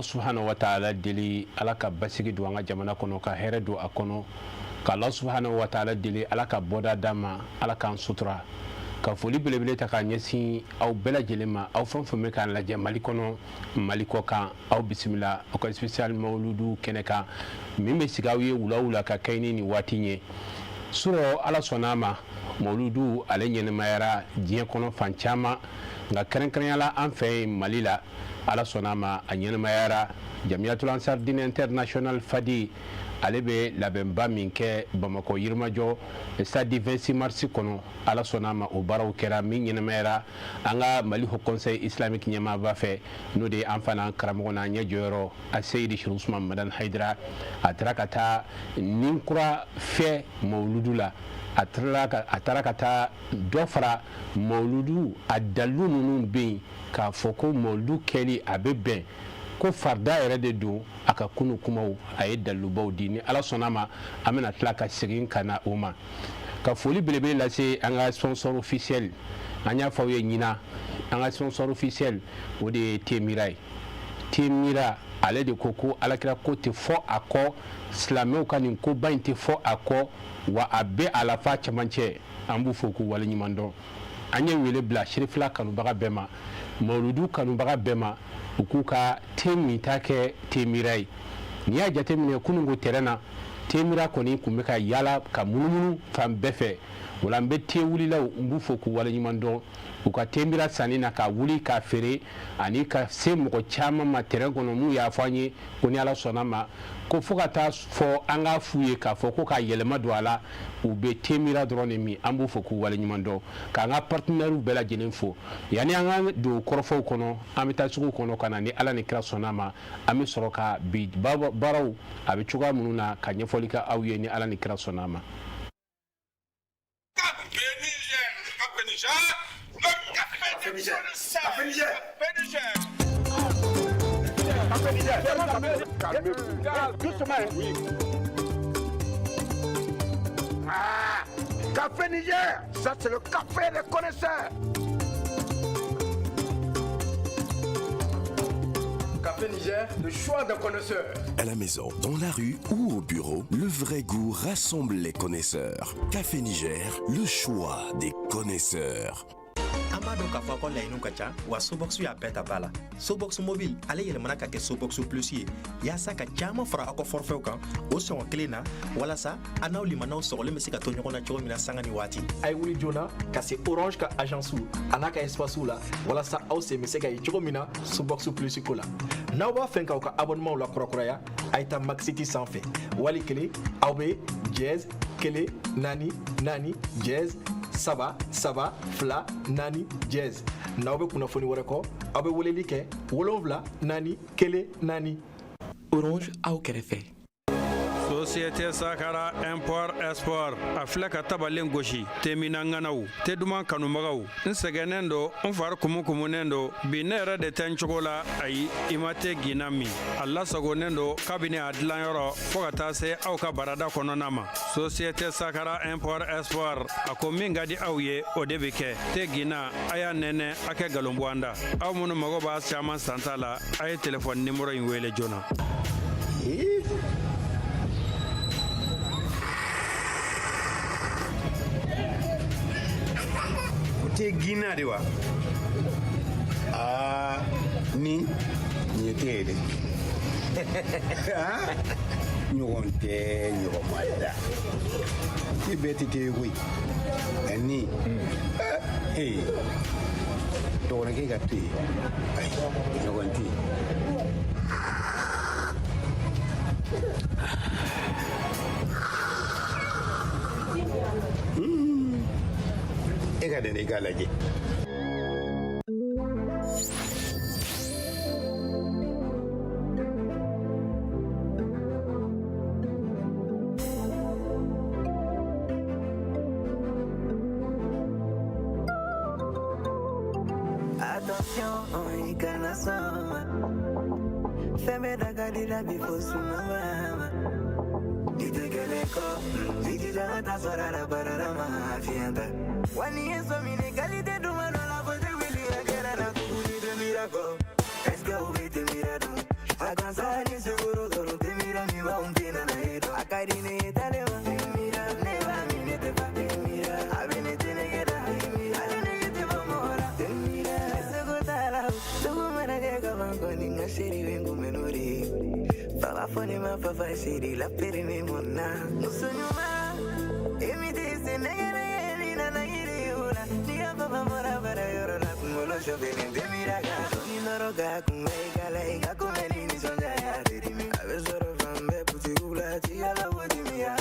Subhanahu wa ta'ala deli, Ala ka basigi don an ka jamana kɔnɔ, ka hɛrɛ don a kɔnɔ, ka Allah subhanahu wa ta'ala deli, Ala ka bɔda d'an ma, Ala k'an sutura. Ka foli belebele ta k'a ɲɛsin aw bɛɛ lajɛlen ma, aw fɛn fɛn bɛ k'an lajɛ Mali kɔnɔ, Mali kɔ kan, aw bisimila aw ka spécial mawuludu kɛnɛ kan min bɛ sigi aw ye wula wula ka kɛɲɛ ni nin waati ye. Surɔ, Ala sɔnna a ma, mawuludu ale ɲɛnɛmayara diɲɛ kɔnɔ fan caman, nka kɛrɛnkɛrɛnyala an fɛ yen Mali la, Ala sɔnna a ma, a ɲɛnɛmayara. Jamiyatul Ansar Din International Fadi, ale bɛ labɛnba min kɛ Bamakɔ Yirimajɔ stade 26 mars kɔnɔ, Ala sɔnna a ma, o baaraw kɛra min ɲɛnɛmayara an ka Mali Haut Conseil Islamique ɲɛmaaba fɛ, n'o de ye an fana karamɔgɔ n'an ɲɛ jɔyɔrɔ Aseyidi Sherif Usman Madani Hayidara. A taara ka taa nin kura fɛ mawuludu la, a taara ka taa dɔ fara mawuludu a dalilu minnu bɛ yen k'a fɔ ko mawuludu kɛli a bɛ bɛn ko farida yɛrɛ de don. A ka kunu kumaw, a ye dalilubaw di. Ni Ala sɔnna ma, an bɛna tila ka segin ka na o ma. Ka foli belebele lase an ka sponsor officiel. An y'a fɔ aw ye ɲinan, an ka sponsor officiel, o de ye Temira ye. Temira, ale de ko ko alakira ko tɛ fɔ a kɔ, silamɛw ka nin koba in tɛ fɔ a kɔ, wa a bɛ a la f'a cɛmancɛ. An b'u fo k'u waleɲuman dɔn. An ye wele bila Sirifila kanubaga bɛɛ ma, mawuludu kanubaga bɛɛ ma, u k'u ka te minta kɛ Temira ye. N'i y'a jateminɛ, kununko terrain na, Temira kɔni tun bɛ ka yaala ka munumunu fan bɛɛ fɛ. O la, n bɛ te wulilaw, n b'u fo k'u waleɲuman dɔn u ka Temira sanni na, ka wuli k'a feere ani ka se mɔgɔ caman ma terrain kɔnɔ. N'u y'a fɔ an ye ko ni Ala sɔnna ma, ko fo ka taa fɔ an k'a f'u ye k'a fɔ ko k'a yɛlɛma don a la, u bɛ Temira dɔrɔn de min. An b'u fo k'u waleɲuman dɔn, k'an ka partenaires bɛɛ lajɛlen fo. Yanni an ka don kɔrɔfɔw kɔnɔ, an bɛ taa sugu kɔnɔ ka na. Ni Ala ni kira sɔnna ma, an bɛ sɔrɔ ka bi baaraw a bɛ cogoya minnu na ka ɲɛfɔli kɛ aw ye, ni Ala ni kira sɔnna ma. Café Niger, le café des connaisseurs. Café Niger. Café Niger. Café Niger. Calmez-vous. Doucement. Oui. Ah, Café Niger, ça c'est le café des connaisseurs. Café Niger, le choix des connaisseurs. À la maison, dans la rue ou au bureau, le vrai goût rassemble les connaisseurs. Café Niger, le choix des connaisseurs. An b'a dɔn k'a fɔ aw ka laɲiniw ka ca, wa Sobox y'a bɛɛ ta ba la. Sobox Mobile, ale yɛlɛmana ka kɛ Sobox Plus ye yaasa ka caaman fara aw ka forfaitw kan o sɔngɔ kelen na, walasa a n'aw limanaw sɔgɔlen bɛ se ka to ɲɔgɔn na cogo min na sanga ni waati. A ye wuli joona ka se Orange ka agence a n'a ka espace la, walasa aw sen bɛ se ka ye cogo min na Sobox Plus ko la. N'aw b'a fɛ k'aw ka abonnement la kurakuraya, a ye taa Maxiti sanfɛ, wali kelen aw bɛ #144#3324#. N'aw bɛ kunnafoni wɛrɛ kɔ, aw bɛ weleli kɛ 7414. Orange, aw kɛrɛfɛ. Société Sakara Import Export, a filɛ ka tabalen gosi. Temina ŋanaw, te duman kanubagaw, n sɛgɛnnen don, n fari kumukumunen don bi, ne yɛrɛ de tɛ n cogo la. Ayi, i ma te ginna min, a lasagonnen don kabini a dilanyɔrɔ fɔɔ ka taa se aw ka barada kɔnɔna ma. Société Sakara Import Export, a ko min ka di aw ye, o de bɛ kɛ. Te ginna, a y'a nɛnɛ, a kɛ galon bɔ an da. Aw minnu mago b'a caman santa la, a ye telefɔni nimɔrɔ in wele joona. O tɛ ginna de wa? Aa, nin ye te ye dɛ. Ɲɔgɔn tɛ ɲɔgɔn ma da, te bɛɛ tɛ te ye koyi. Ni ee dɔgɔnɔkɛ ka te, ayi, ɲɔgɔn tɛ yen. E ka dɛnɛ, i k'a lajɛ. Attention, i kana sɔn fɛn bɛɛ da ka di la bi fo sunɔgɔ i tɛ kelen kɔ i jija ka taa sɔrɔ a la baara ma fiɲɛ ta wa ni ye sɔn minɛ qualité duman dɔ la fo tɛ wuli a kɛra la tuguni tɛ miira kɔ. Est-ce que u bɛ tɛ miira dɔn? teri bɛ n kunbɛn n'o de ye. Fa b'a fɔ ne ma papa chéri la pere ne mɔnna. Muso ɲuman, e min tɛ se nɛgɛ nɛgɛ ni nana yiri o la. N'i ka papa bɔra baarayɔrɔ la, kunkolo sɔfɛlen tɛ miiri a kan. Sɔɔni dɔrɔn k'a kunbɛn i ka la, i ka kunbɛn ni nisɔndiya ye, a tɛ dimi. A bɛ sɔrɔ fan bɛɛ butigiw la, cikɛlaw b'o dimi ya.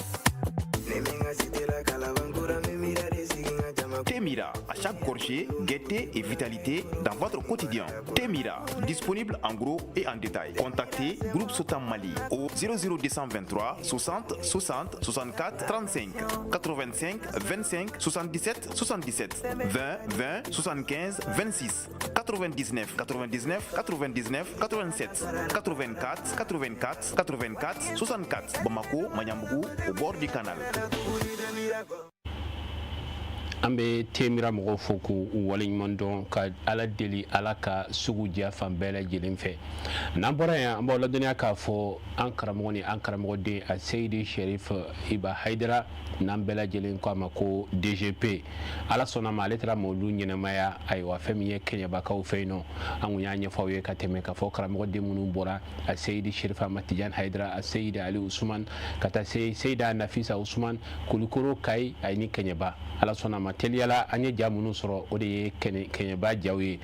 Ni min ka cité la, Kalabankura, n bɛ miiri de sigi n ka jama. Temira, à chaque gorgée, gaieté et vitalité dans votre quotidien. Temira, disponible en gros et en détail. Contactez Groupe Sotam Mali au 00223 60 60 64 35 85 25 77 77 20 20 75 26 99 99 99 87 84 84 84 64. Bamako, Magnambougou, au bord du canal. An bɛ Temira mɔgɔw fo k'u waleɲuman dɔn, ka Ala deli Ala ka sugu diya fan bɛɛ lajɛlen fɛ. N'an bɔra yan, an b'aw ladɔnniya k'a fɔ an karamɔgɔ ni an karamɔgɔden a Seyidi Sherif Iba Hayidara, n'an bɛɛ lajɛlen ko a ma ko DGP, Ala sɔnna ma ale taara mawulu ɲɛnɛmaya. Ayiwa, fɛn min ye Kɛɲɛbakaw fɛ yen nɔ, an kun y'a ɲɛfɔ aw ye ka tɛmɛ k'a fɔ karamɔgɔden minnu bɔra, a Seyidi Sherif Ahmad Tidiane Hayidara, a Seyidi Ali Usman, ka taa se Seyida Nafisa Usman, Kulikoro, Kayi ani ni Kɛɲɛba. Ala sɔnna ma, teliyala an ye ja minnu sɔrɔ, o de ye Kɛɲɛba jaw ye.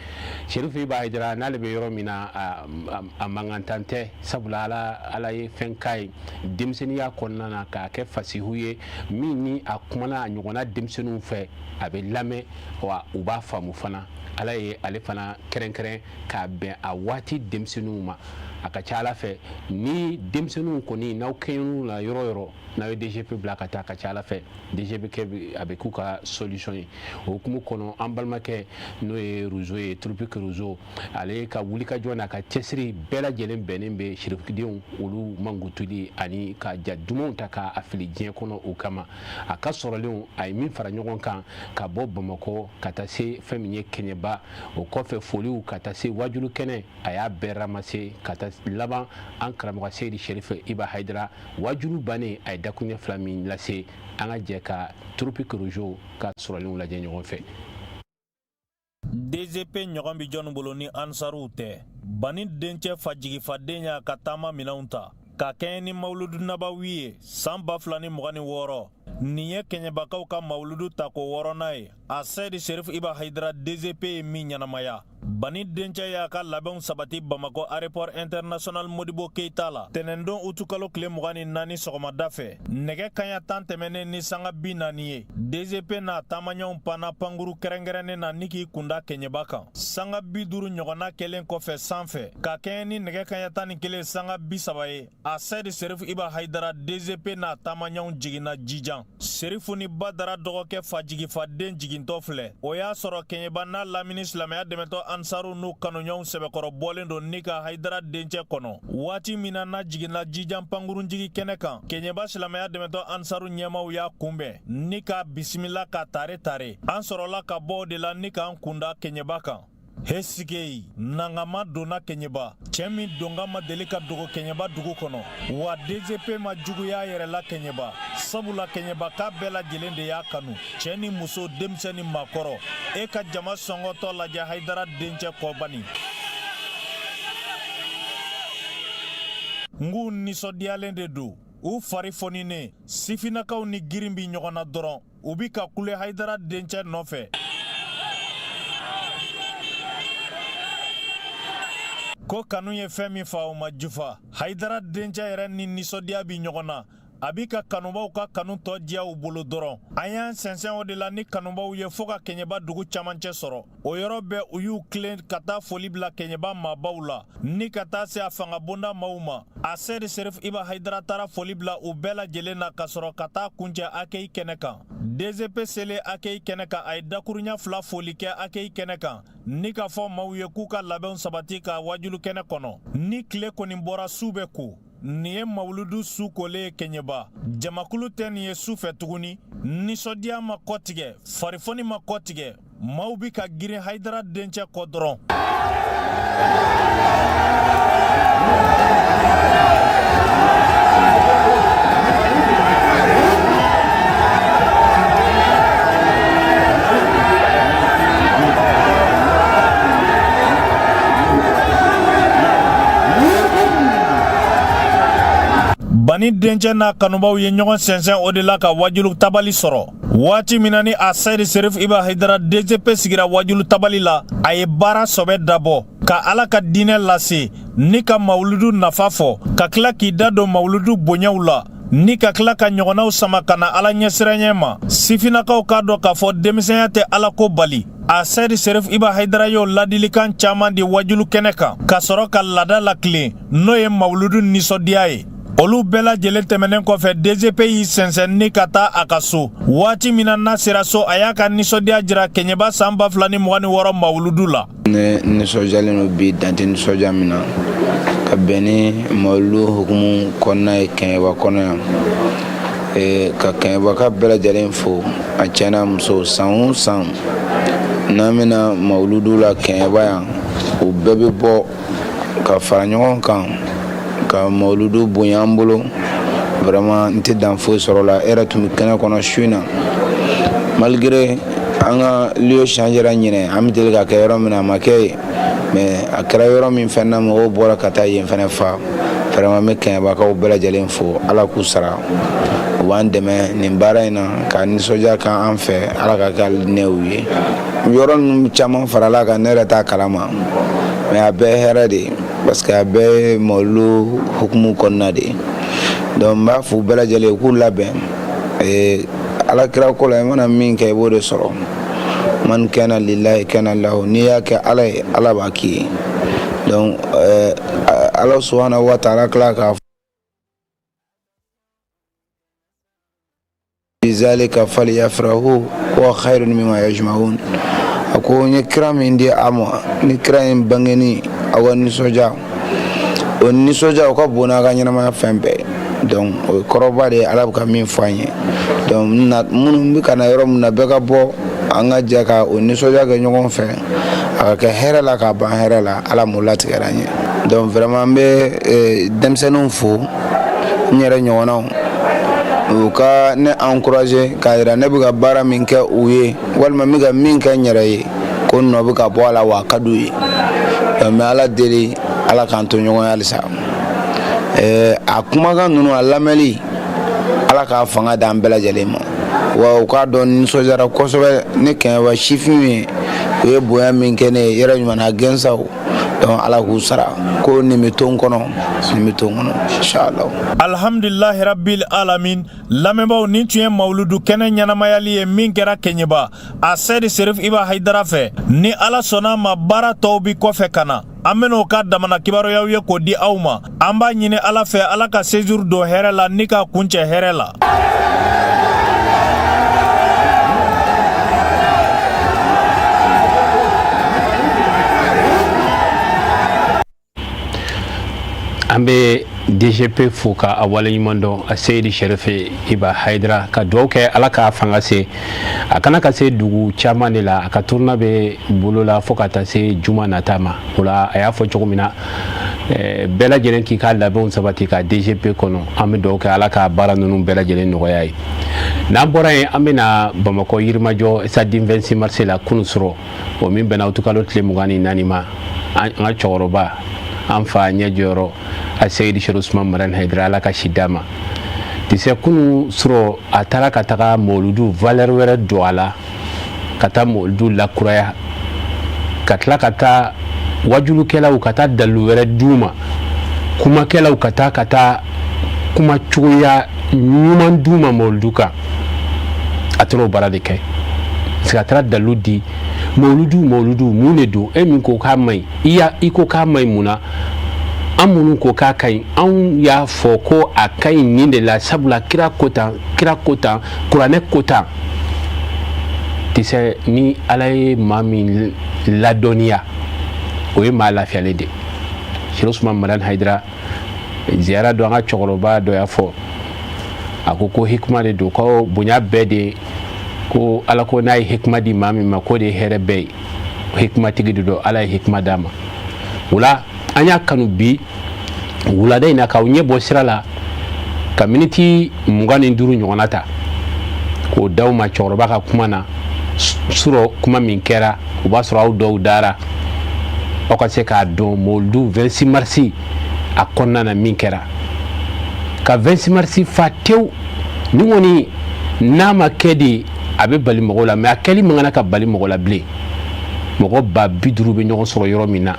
Sherif Iba Hayidara n'ale bɛ yɔrɔ min na, a mankantan tɛ, sabula Ala ye fɛn k'a ye denmisɛnninya kɔnɔna na k'a kɛ fasihu ye, min ni a kumana a ɲɔgɔnna denmisɛnninw fɛ, a bɛ lamɛn wa u b'a faamu fana. Ala ye ale fana kɛrɛnkɛrɛn k'a bɛn a waati denmisɛnninw ma. A ka ca Ala fɛ, ni denmisɛnninw kɔni n'aw kɛɲɛn'u la yɔrɔ o yɔrɔ, n'aw ye DGP bila ka taa, a ka ca Ala fɛ DGP kɛ a bɛ k'u ka solution ye. O hukumu kɔnɔ, an balimakɛ n'o ye Rousseau ye, Tropique Rousseau, ale ka wulikajɔ n'a ka cɛsiri bɛɛ lajɛlen bɛnnen bɛ sirifudenw olu mankutuli ani ka ja dumanw ta k'a fili diɲɛ kɔnɔ. O kama, a ka sɔrɔlenw, a ye min fara ɲɔgɔn kan ka bɔ Bamakɔ ka taa se fɛn min ye Kɛɲɛba, o kɔfɛ foliw ka taa se wajulu kɛnɛ, a y'a bɛɛ ramase ka taa laban an karamɔgɔ Seyidi Sherif Iba Hayidara. Wajulu bannen, a ye dakuɲɛ fila min lase, an ka jɛ ka Tropique Rousseau ka sɔrɔlenw lajɛ ɲɔgɔn fɛ. DGP ɲɔgɔn bɛ jɔnni bolo ni ansaruw tɛ? Bani dencɛ fajigifaden y'a ka taama minɛnw ta ka kɛɲɛ ni mawuludu nabawi ye san 2026. Nin ye Kɛɲɛbakaw ka mawuludu tako wɔɔrɔnan ye, a Sɛdi Serif Iba Hayidara DGP ye min ɲɛnamaya. Bani dencɛ y'a ka labɛnw sabati Bamakɔ aéroport international Modibo Keyita la tɛnɛndon utukalo tile 24 sɔgɔmada fɛ, nɛgɛ kaɲa 10 tɛmɛnen ni sanga 40 ye. DGP n'a taamaɲɔgɔnw panna pankuru kɛrɛnkɛrɛnnen na ni k'i kunda Kɛɲɛba kan. Sanga 50 ɲɔgɔnna kɛlen kɔfɛ sanfɛ, ka kɛɲɛ ni nɛgɛ kaɲa 11 sanga 30 ye, a Sɛdi Serif Iba Hayidara DGP n'a taamaɲɔgɔnw jiginna Jijan. Serifu ni Badara dɔgɔkɛ fajigifaden jigintɔ filɛ. O y'a sɔrɔ Kɛɲɛba n'a lamini silamɛya dɛmɛtɔ ansaru n'u kanuɲɔgɔnw sɛbɛkɔrɔ bɔlen don ni ka Hayidara dencɛ kɔnɔ. Waati min na n'a jiginna Jijan pankurunjigi kɛnɛ kan, Kɛɲɛba silamɛya dɛmɛtɔ ansaru ɲɛmaw y'a kunbɛn ni k'a bisimila ka tare tare. An sɔrɔla ka bɔ o de la ni k'an kunda Kɛɲɛba kan. Hesikeyi nangama donna Kɛɲɛba, cɛ min donkan ma deli ka dogo Kɛɲɛba dugu kɔnɔ. Wa DGP ma juguya yɛrɛ la Kɛɲɛba, sabula Kɛɲɛbaka bɛɛ lajɛlen de y'a kanu, cɛ ni muso, denmisɛn ni maakɔrɔ. E ka jama sɔngɔtɔ lajɛ Hayidara dencɛ kɔbani. N k'u nisɔndiyalen de don, u fari foninen. Sifinnakaw ni girin bi ɲɔgɔn na dɔrɔn, u bi ka kule Hayidara dencɛ nɔfɛ ko kanu ye fɛn min fa, o ma jufa. Hayidara dencɛ yɛrɛ ni nisɔndiya bi ɲɔgɔn na, a bi ka kanubaw ka kanu tɔ diya u bolo dɔrɔn. An y'an sɛnsɛn o de la ni kanubaw ye fɔɔ ka Kɛɲɛba dugu camancɛ sɔrɔ. O yɔrɔ bɛɛ, u y'u tilen ka taa foli bila Kɛɲɛba maabaw la ni ka taa se a fangabonda maaw ma. A Sɛdi Serif Iba Hayidara taara foli bila u bɛɛ lajɛlen na ka sɔrɔ ka taa kuncɛ accueil kɛnɛ kan. DGP selen accueil kɛnɛ kan, a ye dakurunya fila foli kɛ accueil kɛnɛ kan ni k'a fɔ maaw ye k'u ka labɛnw sabati ka wajulu kɛnɛ kɔnɔ. Ni tile kɔni bɔra, su bɛ ko. Nin ye mawuludu su kolen ye Kɛɲɛba. Jamakulu tɛ nin ye su fɛ tuguni. Nisɔndiya ma kɔtigɛ, farifoni ma kɔtigɛ, maaw bi ka girin Hayidara dencɛ kɔ dɔrɔn. Bani dencɛ n'a kanubaw ye ɲɔgɔn sɛnsɛn o de la ka wajulu tabali sɔrɔ. Waati min na ni a Seyidi Serif Iba Hayidara DGP sigira wajulu tabali la, a ye baara sɔbɛ dabɔ ka Ala ka diinɛ lase ni ka mawuludu nafa fɔ, ka tila k'i da don mawuludu bonyaw la, ni ka tila ka ɲɔgɔnnaw sama ka na Ala ɲɛsiranɲɛ ma. Sifinnakaw k'a dɔn k'a fɔ denmisɛnya tɛ Ala ko bali. A Seyidi Serif Iba Hayidara y'o ladilikan caman di wajulu kɛnɛ kan, ka sɔrɔ ka laada latilen, n'o ye mawuludu nisɔndiya ye. Olu bɛɛ lajɛlen tɛmɛnen kɔfɛ, DGP y'i sɛnsɛn ni ka taa a ka so. Waati min na n'a sera so, a y'a ka nisɔndiya jira Kɛɲɛba san 2026 mawuludu la. Ne nisɔndiyalen don bi, dan tɛ nisɔndiya min na, ka bɛn ni mawuludu hukumu kɔnɔna ye Kɛɲɛba kɔnɔ yan. Ka Kɛɲɛbaka bɛɛ lajɛlen fo, a cɛ n'a muso. San o san n'an bɛna mawuludu la Kɛɲɛba yan, u bɛɛ bɛ bɔ ka fara ɲɔgɔn kan ka mawuludu bonya an bolo. Vraiment, n tɛ dan foyi sɔrɔ la. E yɛrɛ tun bɛ kɛnɛ kɔnɔ su in na. Malgré an ka lieu changera ɲinɛ, an bɛ deli ka kɛ yɔrɔ min na, a ma kɛ yen, mais a kɛra yɔrɔ min fɛn na, mɔgɔw bɔra ka taa yen fɛnɛ fa. Vraiment, n bɛ Kɛɲɛbakaw bɛɛ lajɛlen fo, Ala k'u sara. U b'an dɛmɛ nin baara in na ka nisɔndiya kan an fɛ. Ala ka kɛ alijinɛw ye. Yɔrɔ ninnu caman farala kan, ne yɛrɛ t'a kalama, mais a bɛɛ hɛrɛ de ye, parce que a bɛɛ ye mawuludu hukumu kɔnɔna de ye. Donc n b'a fɔ u bɛɛ lajɛlen k'u labɛn Ala kira ko la. I mana min kɛ, i b'o de sɔrɔ. Man kana lillahi kana lahu. N'i y'a kɛ Ala ye, Ala b'a k'i ye. Donc Ala subhanahu wa ta'ala tila k'a bizalika falyafrahu huwa khairun mimma yajma'un. A ko n ye kira min di a ma, ni kira in bangeni, aw ka nisɔndiya, o nisɔndiya o ka bon n'a ka ɲɛnamaya fɛn bɛɛ. Donc o ye kɔrɔba de ye, Ala bɛ ka min fɔ an ye. Donc minnu bɛ ka na yɔrɔ min na, bɛɛ ka bɔ, an ka jɛ ka o nisɔndiya kɛ ɲɔgɔn fɛ, a ka kɛ hɛrɛ la, k'a ban hɛrɛ la. Ala m'o latigɛra an ye. Donc vraiment, n bɛ denmisɛnninw fo, n yɛrɛ ɲɔgɔnnaw, u ka ne encourager k'a yira ne bɛ ka baara min kɛ u ye, walima n bɛ ka min kɛ n yɛrɛ ye, ko nɔ bɛ ka bɔ a la, wa a ka d'u ye. N bɛ Ala deli, Ala k'an to ɲɔgɔn ye halisa. A kumakan ninnu, a lamɛnli, Ala k'a fanga d'an bɛɛ lajɛlen ma. Wa u k'a dɔn, nisɔndiyara kosɛbɛ ne Kɛɲɛba sifinw ye. U ye bonya min kɛ ne ye, yɛrɛ ɲuman na gɛnsaw. Donc Ala k'u sara ko nin bɛ to n kɔnɔ, nin bɛ to n kɔnɔ, inshallah. Alhamdulilahi rabbil alamin. Lamɛnbaaw, nin tun ye mawuludu kɛnɛ ɲɛnamayali ye min kɛra Kɛɲɛba a Sɛdi Serif Iba Hayidara fɛ. Ni Ala sɔnna ma, baara tɔw bi kɔfɛ ka na, an ben'o ka damana kibaruyaw ye k'o di aw ma. An b'a ɲini Ala fɛ, Ala ka séjour don hɛrɛ la ni k'a kuncɛ hɛrɛ la. An bɛ DGP fo ka a waleɲuman dɔn, a Seyidi Serifu Iba Hayidara, ka dugawu kɛ Ala k'a fanga se a kana ka se dugu caman de la. A ka tournée bɛ bolo la fo ka taa se juma nata ma. O la, a y'a fɔ cogo min na, bɛɛ lajɛlen k'i ka labɛnw sabati ka DGP kɔnɔ. An bɛ dugawu kɛ, Ala ka baara ninnu bɛɛ lajɛlen nɔgɔya ye. N'an bɔra yen, an bɛna Bamakɔ Yirimajɔ stade 26 mars la kunun surɔ, o min bɛnna utukalo tile 24 ma. An ka cɛkɔrɔba, an fa ɲɛ jɔyɔrɔ, a Seyidi Serifu Usman Madani Hayidara, Ala ka si d'a ma. Tisɛ kunun surɔ, a taara ka taga mɔludu valeur wɛrɛ don a la, ka taa mɔludu lakuraya, ka tila ka taa wajulukɛlaw ka taa dalilu wɛrɛ d'u ma, kumakɛlaw ka taa kuma cogoya ɲuman d'u ma mɔludu kan. A taara o baara de kɛ, parce que a taara dalilu di mɔludu. Mɔludu mun de don? E min ko k'a man ɲi, i y'a i ko k'a man ɲi mun na? An minnu ko k'a ka ɲi, anw y'a fɔ ko a ka ɲi nin de la, sabula kira ko tan, kira ko tan, kuranɛ ko tan. Tisɛ ni Ala ye maa min ladɔnniya, o ye maa lafiyalen de. Serifu Usman Madani Hayidara ziyara dɔ, an ka cɛkɔrɔba dɔ y'a fɔ, a ko ko hikima de don, ko bonya bɛɛ de ko Ala ko n'a ye hikima di maa min ma, k'o de ye hɛrɛ bɛɛ ye. Hikimatigi de don, Ala ye hikima d'a ma. O la, an y'a kanu bi wulada in na k'aw ɲɛ bɔ sira la ka miniti 25 ɲɔgɔnna ta k'o d'aw ma cɛkɔrɔba ka kuma na surɔ. Kuma min kɛra, o b'a sɔrɔ aw dɔw dara, aw ka se k'a dɔn mɔludu 26 mars a kɔnɔna na min kɛra. Ka 26 mars fa tewu. Nin kɔni n'a ma kɛ de, a bɛ bali mɔgɔw la, mais a kɛli man kan ka bali mɔgɔ la bilen. Mɔgɔ 50 000 bɛ ɲɔgɔn sɔrɔ yɔrɔ min na,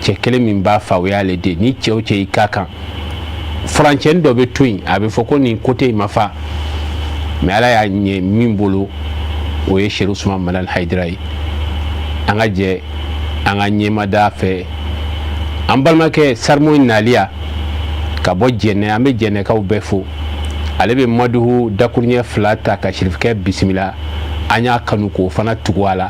cɛ kelen min b'a fa, o y'ale de. Ni cɛ o cɛ y'i k'a kan, furancɛni dɔ bɛ to yen, a bɛ fɔ ko nin côté in ma fa. Mais Ala y'a ɲɛ min bolo, o ye Serifu Usumani Madani Hayidara ye. An ka jɛ an ka ɲɛmada fɛ, an balimakɛ Sarimoyi Naliya ka bɔ Jɛnɛ. An bɛ Jɛnɛkaw bɛɛ fo. Ale bɛ maduhu dakuruɲɛ fila ta ka sirifikɛ bisimila. An y'a kanu k'o fana tugu a la,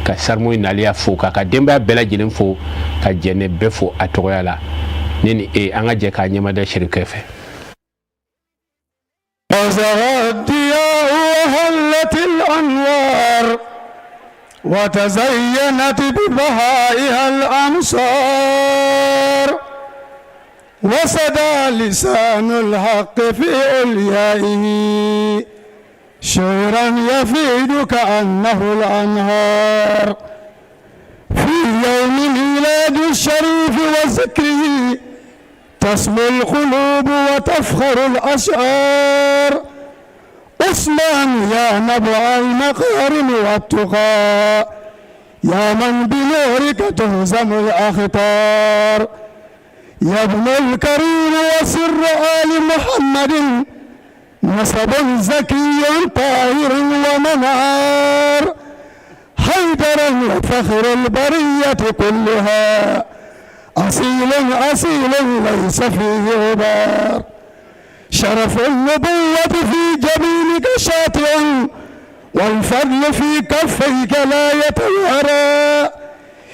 ka Sarimoyi Naliya fo, k'a ka denbaya bɛɛ lajɛlen fo, ka Jɛnɛ bɛɛ fo a tɔgɔya la. Ne ni e, an ka jɛ k'a ɲɛmada sirikɛ fɛ. الأنوار وتزينت ببهائها الأمصار وسدى لسان الحق في عليائه شعرا يفيد كأنه الأنهار. في يوم ميلاد الشريف وذكره تسمو القلوب وتفخر الأشعار. عثمان يا نبع المكارم والتقى، يا من بنورك تهزم الأخطار، يا ابن الكريم وسر آل محمد، نسب زكي طاهر ومنار، حيدر وفخر البرية كلها، أصيل أصيل ليس فيه غبار. شرف النبوة في جبينك شاطئ، والفضل في كفيك لا يتوارى.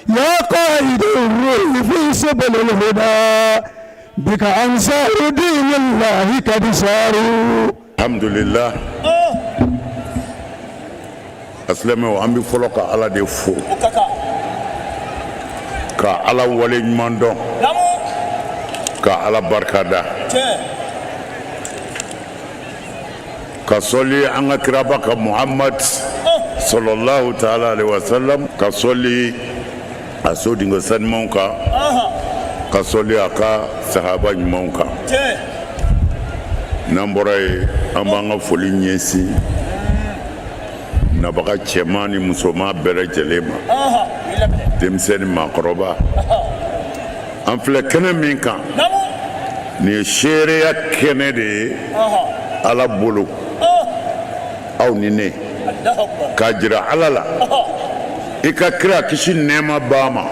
يا قائد الروح في سبل الهدى، بك أنصار دين الله قد ساروا. Alhamdulillah, asilamɛw, an bɛ fɔlɔ ka Ala de fo, ka Ala wale ɲuman dɔn, ka Ala barika da, ka sɔli an ka kiraba ka Muhammad sallallahu taala alaihi wasallam, ka sɔli a sodenkɛ sanumanw kan, ka sɔli a ka sahaba ɲumanw kan. N'an bɔra yen, an b'an ka foli ɲɛsin nabaga cɛman ni musoman bɛɛ lajɛlen ma, denmisɛn ni maakɔrɔba. An filɛ kɛnɛ min kan, nin ye seereya kɛnɛ de ye Ala bolo, aw ni ne, k'a jira Ala la i ka kira, kisi nɛɛma b'a ma,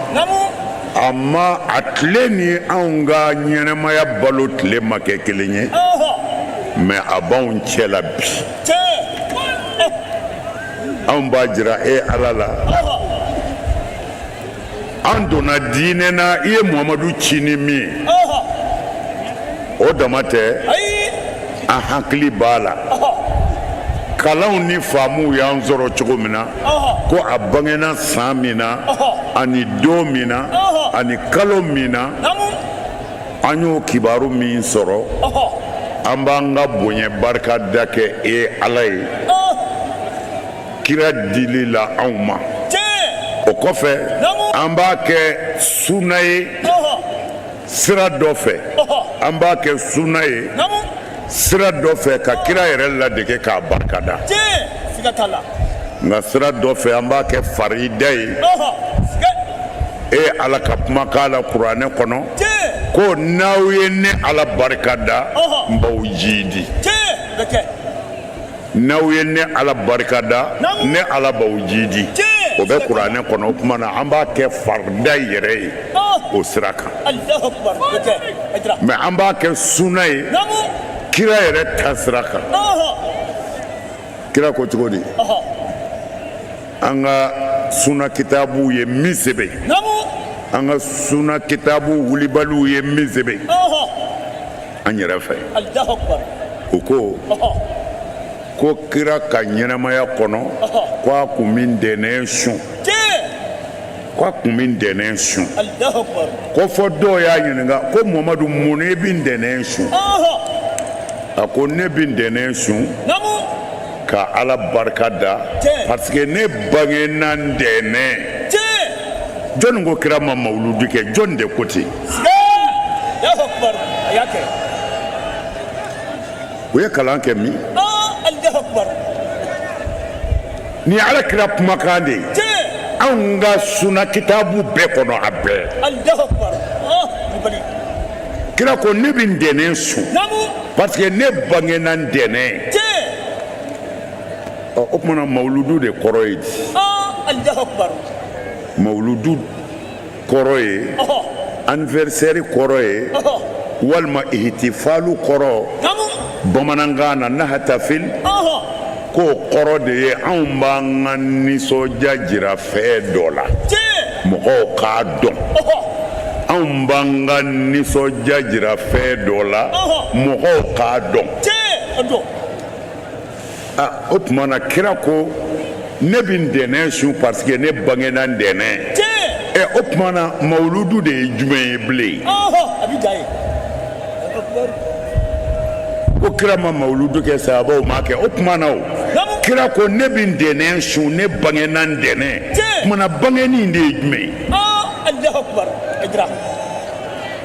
a ma a tile ni anw ka ɲɛnɛmaya balo tile ma kɛ kelen ye, mais a b'anw cɛ la bi. Anw b'a jira e Ala la, an donna diinɛ na i ye Muhamadu ci ni min ye, o dama tɛ, an hakili b'a la kalanw ni faamuw y'an sɔrɔ cogo min na, ko a bangena san min na, ani don min na, ani kalo min na, an y'o kibaru min sɔrɔ, an b'an ka bonya barika da kɛ e Ala ye kira dili la anw ma. O kɔfɛ, an b'a kɛ suna ye sira dɔ fɛ, an b'a kɛ suna ye sira dɔ fɛ ka kira yɛrɛ ladege k'a barikada, nka sira dɔ fɛ, an b'a kɛ farida ye e Ala ka kumakan la kuranɛ kɔnɔ ko n'aw ye ne Ala barika da, n b'aw jiidi. N'aw ye ne Ala barika da, ne Ala b'aw jiidi. O bɛ kuranɛ kɔnɔ. O tuma na, an b'a kɛ farida yɛrɛ ye o sira kan, mais an b'a kɛ suna ye kira yɛrɛ ta sira kan. Kira ko cogo di? An ka suna kitabuw ye min sɛbɛn, an ka suna kitabu wulibaliw ye min sɛbɛn an yɛrɛ fɛ, u ko ko kira ka ɲɛnamaya kɔnɔ, ko a kun bɛ ntɛnɛn sun, ko a kun bɛ ntɛnɛn sun, ko fɔ dɔw y'a ɲininka ko Muhamadu, mun e bɛ ntɛnɛn sun? A ko ne bɛ ntɛnɛn sun ka Ala barika da parce que ne bangena ntɛnɛn. Jɔnni ko kira ma mawuludi kɛ? Jɔnni de ko ten? U ye kalan kɛ min? Nin ye Ala kira kumakan de ye anw ka suna kitabu bɛɛ kɔnɔ, a bɛɛ. Kira ko ne bɛ ntɛnɛn sun parce que ne bangena ntɛnɛn. Ɔ, o tuma na mawuludu de kɔrɔ ye di? Mawuludu kɔrɔ ye, anniversaire kɔrɔ ye, walima ihtifalu kɔrɔ bamanankan na, nahatafil, k'o kɔrɔ de ye anw b'an ka nisɔndiya jira fɛn dɔ la mɔgɔw k'a dɔn. Anw b'an ka nisɔndiya jira fɛn dɔ la mɔgɔw k'a dɔn. Ah, o tuma na kira ko ne bɛ ntɛnɛn sun parce que ne bangena ntɛnɛn. Ɛ, o tuma na mawuludu de ye jumɛn ye bilen? Ko kira ma mawuludu kɛ, sahabaw m'a kɛ. O tuma na, o kira ko ne bɛ ntɛnɛn sun, ne bangena ntɛnɛn. Tuma na bangeni in de ye jumɛn ye?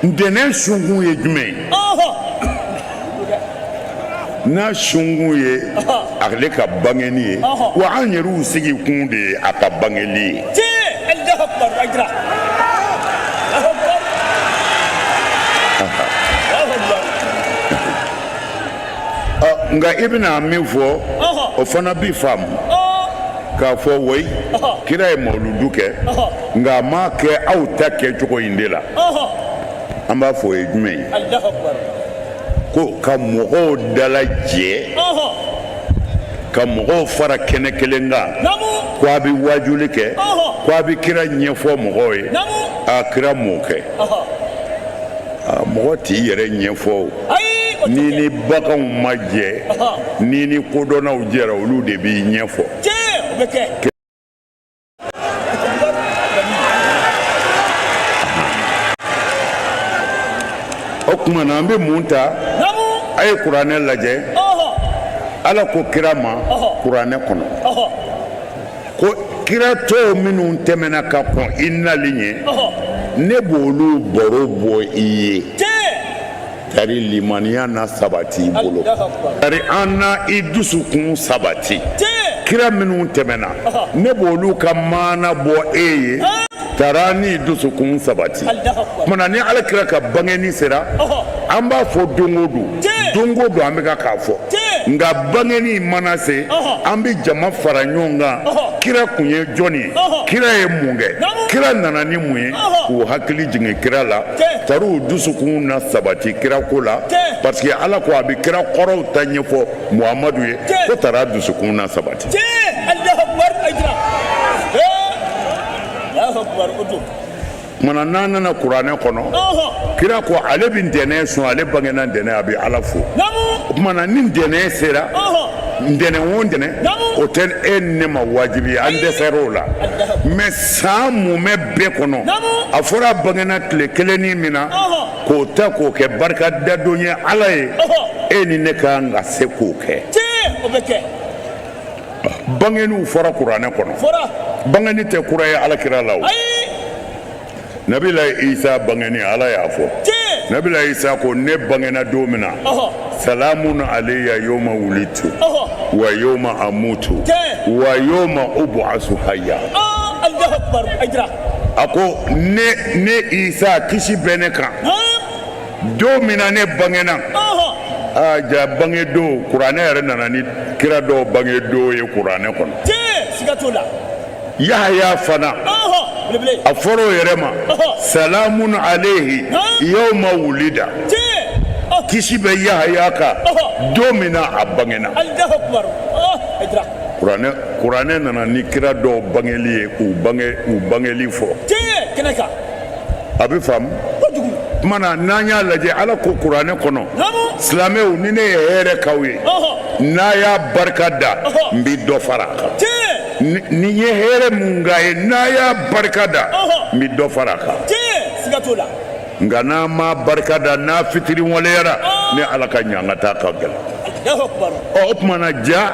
Ntɛnɛn sunkun ye jumɛn ye? N'a sunkun ye ale ka bangeni ye, wa an yɛrɛw sigi kun de ye a ka bangeli ye. Nka i bɛna min fɔ, o fana bi faamu k'a fɔ wayi, kira ye mawuludu kɛ, nka a m'a kɛ aw ta kɛcogo in de la. An b'a fɔ o ye jumɛn ye? Ko ka mɔgɔw dalajɛ, ka mɔgɔw fara kɛnɛ kelen kan, ko a bɛ wajuli kɛ, ko a bɛ kira ɲɛfɔ mɔgɔw ye. A kira m'o kɛ. Mɔgɔ t'i yɛrɛ ɲɛfɔ o. N'i ni baganw ma jɛ, n'i ni kodɔnnaw jɛra, olu de b'i ɲɛfɔ. O tuma na an bɛ mun ta? A ye kuranɛ lajɛ. Ala ko kira ma kuranɛ kɔnɔ ko kira tɔw minnu tɛmɛna ka kɔn i nali ɲɛ, ne b'olu baro bɔ i ye tari limaniya na sabati i bolo, tari an na i dusukun sabati. Kira minnu tɛmɛna, ne b'olu ka maana bɔ e ye tari n'i dusukun sabati. Tuma na ni ala kira ka bangeni sera, an b'a fɔ don o don, don o don an bɛ ka k'a fɔ. Nka bangeni mana se, an bɛ jama fara ɲɔgɔn kan. Kira kun ye jɔn ye? Kira ye mun kɛ? Kira nana ni mun ye? K'u hakili jigin kira la tari u dusukun na sabati kira ko la, parce que ala ko a bɛ kira kɔrɔw ta ɲɛfɔ Muhamadu ye ko tara dusukun na sabati. Tuma n'an nana kuranɛ kɔnɔ, kira ko ale bɛ ntɛnɛn sun, ale bangena ntɛnɛn, a bɛ ala fo. O tuma na ni ntɛnɛn sera, ntɛnɛn o ntɛnɛn, o tɛ e ni ne ma wajibi ye, an dɛsɛr'o la. Mais san mumɛ bɛɛ kɔnɔ, a fɔra a bangena tile kelennin min na, k'o ta k'o kɛ barika dadon ye ala ye, e ni ne ka kan ka se k'o kɛ. Bangeniw fɔra kuranɛ kɔnɔ. Bangeni tɛ kura ye ala kira la. O nabila Isa bangeni, ala y'a fɔ. Nabila Isa ko ne bangena don min na, salamun alayya yawma wulitu wa yawma amutu wa yawma ubu'asu hayya. A ko ne Isa, kisi bɛ ne kan don min na ne bangena. Aa, ja bange don, kuranɛ yɛrɛ nana ni kira dɔw bange don ye kuranɛ kɔnɔ. Yahaya fana, a fɔra o yɛrɛ ma salamun alayhi yawma wulida, kisi bɛ Yahaya kan don min na a bangena. Kuranɛ nana ni kira dɔw bangeli ye, k'u bange, u bangeli fɔ. A bɛ faamu. Tuma na n'an y'a lajɛ, ala ko kuranɛ kɔnɔ, silamɛw, ni ne ye hɛrɛ k'aw ye, n'a y'a barika da, n bɛ dɔ fara a kan. Ni ye hɛrɛ mun k'a ye, n'a y'a barika da, n bɛ dɔ fara a kan. Nka n'a ma barika da, n'a fitiri waleyara, ne ala ka ɲangata ka gɛlɛn. Ɔ, o tuma na ja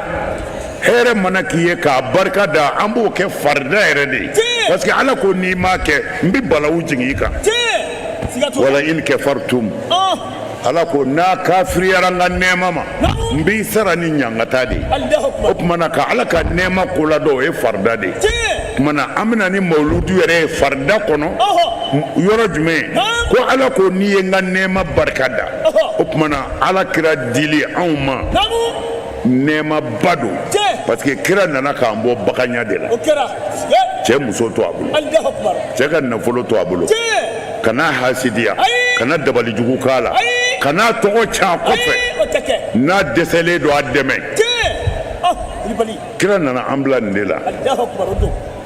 hɛrɛ mana k'i ye k'a barika da, an b'o kɛ farida yɛrɛ de ye, parce que ala ko n'i m'a kɛ, n bɛ balawu jigin i kan. Wala in kafartum. Ala ko n'a kafiriyara n ka nɛɛma ma, n b'i sara ni ɲangata de ye. O tuma na ka Ala ka nɛɛma ko ladɔn, o ye farida de ye. Tuma na an bɛ na ni mawuludu yɛrɛ ye farida kɔnɔ yɔrɔ jumɛn? Ko Ala ko n'i ye n ka nɛɛma barika da. O tuma na Ala kira dili anw ma, nɛɛmaba don, parce que kira nana k'an bɔ baganya de la. Cɛ muso to a bolo, cɛ ka nafolo to a bolo, kana hasidiya, kana dabalijugu k'a la, kana tɔgɔ tiɲɛ a kɔfɛ. N'a dɛsɛlen don, a dɛmɛ. Kira nana an bila nin de la.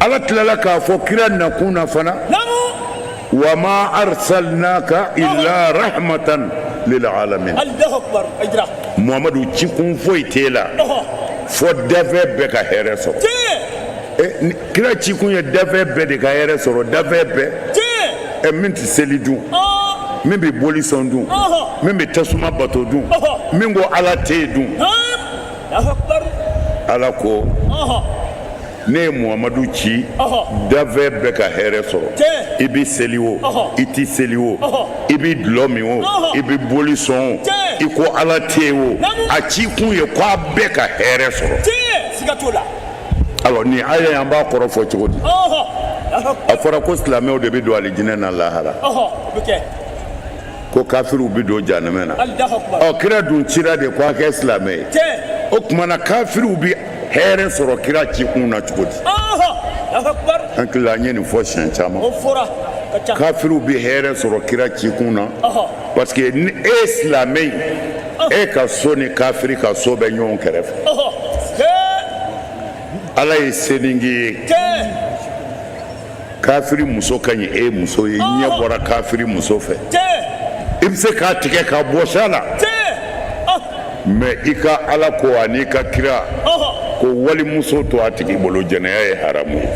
Ala tilala k'a fɔ kira nakun na fana: wa ma arsalnaka illa rahmatan lil alamin. Muhamadu, cikun foyi t'e la fo dafɛn bɛɛ ka hɛrɛ sɔrɔ. Kira cikun ye dafɛn bɛɛ de ka hɛrɛ sɔrɔ, dafɛn bɛɛ. Ɛ, min tɛ seli dun, min bɛ boli sɔn dun, min bɛ tasuma bato dun, min ko Ala tɛ yen dun, Ala ko ne ye Muhamadu ci dafɛn bɛɛ ka hɛrɛ sɔrɔ. I bɛ seli o, i tɛ seli o, i bɛ dulɔ min o, i bɛ boli sɔn o, i ko Ala tɛ yen o, a cikun ye ko a bɛɛ ka hɛrɛ sɔrɔ. Alors, nin aya in, an b'a kɔrɔ fɔ cogo di? A fɔra ko silamɛw de bɛ don alijinɛ na lahara, ko kafiriw bɛ don janɛmɛ na. Ɔ, kira dun cira de ko a kɛ silamɛ ye. O tuma na kafiriw bɛ hɛrɛ sɔrɔ kira cikun na cogo di? An hakili, an ye nin fɔ siɲɛ caman. Kafiriw bɛ hɛrɛ sɔrɔ kira cikun na parce que ni e ye silamɛ ye, e ka so ni kafiri ka so bɛ ɲɔgɔn kɛrɛfɛ. Ala ye se nin k'i ye, kafiri muso ka ɲi e muso ye, ɲɛ bɔra kafiri muso fɛ, i bɛ se k'a tigɛ k'a bɔsi a la, mais i ka Ala ko ani i ka kira ko walimuso to a tigi bolo, jɛnɛya ye haramu ye.